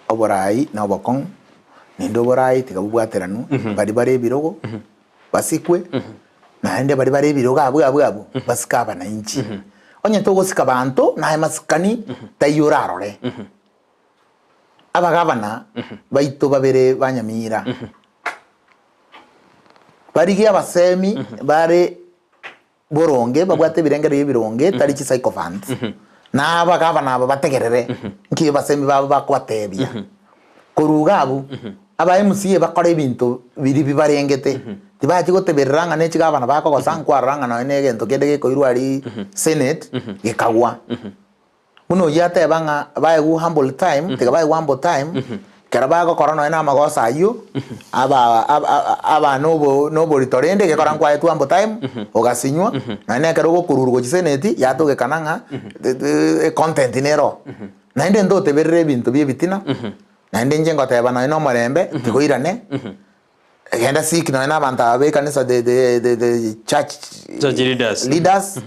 oborai na obokong'u, naende oborai tiga bobwateranwe, baria bare ebirogo basikwe, naende baria bare ebirogo abwo abwo abwo basike abanainchi. Onye togosika abanto naye amasikani taiyo orarore. Abagavana baito babere ba Nyamira, barigie abasemi bare boronge babwate ebirengererio ebironge tari chi sycophants, na abagavana aba bategerere nki abasemi babo bakobatebia. Korwa iga abwo, aba MCA bakore ebinto biria bibarengete, tibachi goteberera ng'a ne chigavana bakogosa nkwarora ng'a nonye na egento kende gekoirwa aria senate gekagwa. Buna oyio ateba ng'a baegwe humble time, tiga baegwe humble time, ekero bagokora nonya na amagoso ayio, aba aba nobo noborito rende egekora nkwaetwe humble time, ogasinywa, nonya na ekero ogokururwa gochia senate, yatogekana ng'a econtent nere oo. Naende ntoteberere ebinto bia ebitina, naende inche ngoteba nonya na omorembe, tiga oirane, genda seek nonya na abanto aba ba ekanisa the the the church Church leaders. leaders,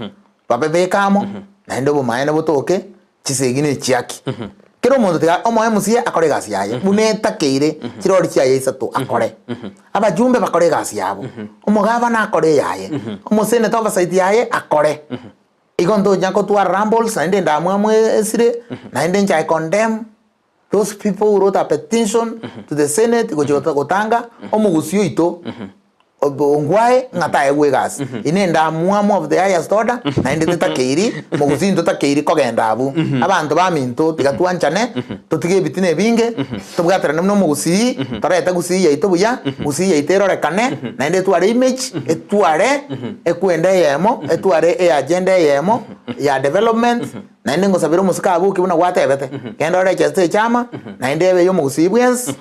babe beka amo, naende obomaene botoke, chisegi na echiaki. Kera omonto tiga omoe MCA akore egasi yaye, buna etakeire chirori chiaye isato akore. Abajumbe bakore egasi yabo, omogavana akore eyaye, omoseneta oversight yaye akore. Igo ntonya kotwara rumbles naende endamwamu esire, naende inche I condemn those people who wrote a petition to the senate gochia gotanga omogusii oito Ongwae ng'a taegwe egasi. Ine endamwamu of the highest order naende tetakeiri mogusii ntotakeiri kogenda abwo. Abanto baminto tiga twanchane totige ebitina ebinge tobwaterane buna omogusii torete gusii yaito buya gusii yaito erorekane naende etware image etware ekwenda eyemo etware eagenda eyemo ya development naende ngosabera omosike abuke buna gwatebete genda oregeste echama naende ebe ya omogusii bwensi.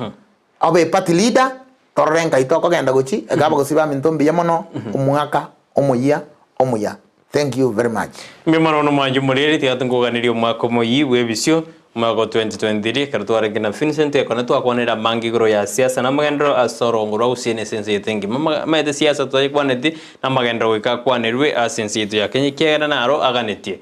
Obe party leader, torore nkai tokogenda gochi, eke abagusii baminto mbuya mono, omwaka omoyia omuya. Thank you very much. Mbuya mono bono mwanche omoreri, tiga tinkoganeria omwaka omoyia bw'ebisio, omwaka o 2023, ekero twarenge na Vincent Ekone twakwanire amange igoro ya siasa na amagenderero ase orongo rwa Gusii na ase ense yaito engima. Ama amaete siasa totaikwaneti na amagenderero goika akwanerwe ase ense yaito ya Kenya ekiagera naro aganetie.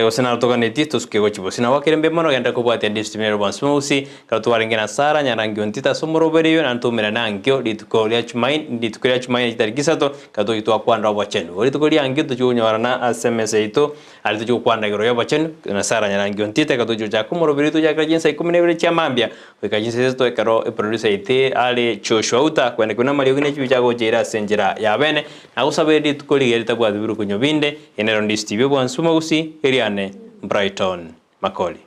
Gose naro toganetie tosuke gochia bosio. Nabo kere mbe mono genda kobwatia Destiny ere bonsi b'Omogusii, ekero twarenge na Sara nyarangi ontite ase omoroberi oyo, naende toumerane ankio rituko ria Chumaini, rituko ria Chumaini chitariki isato, ekero togochia twakwanera obochenu. Bo rituko ria ankio tochia konyorana ase emesa yaito, aria tochia gokwanera igoro y'obochenu, na Sara nyarangi ontite, ekero togochia gochaka omoroberi oito gochakera chinsa ikomi na ibere chia mambia, goika chinsa isato ekero eproducer yaito are Joshua Outa, kwenekigwa namariogi ne chibicha agocha ere ase enchera ya bene, Nagosabere rituko rigiya ritabwati birukunyo binde, Ere nero ndisitibie obwansu bw'omogusii, eriane Brighton Makori.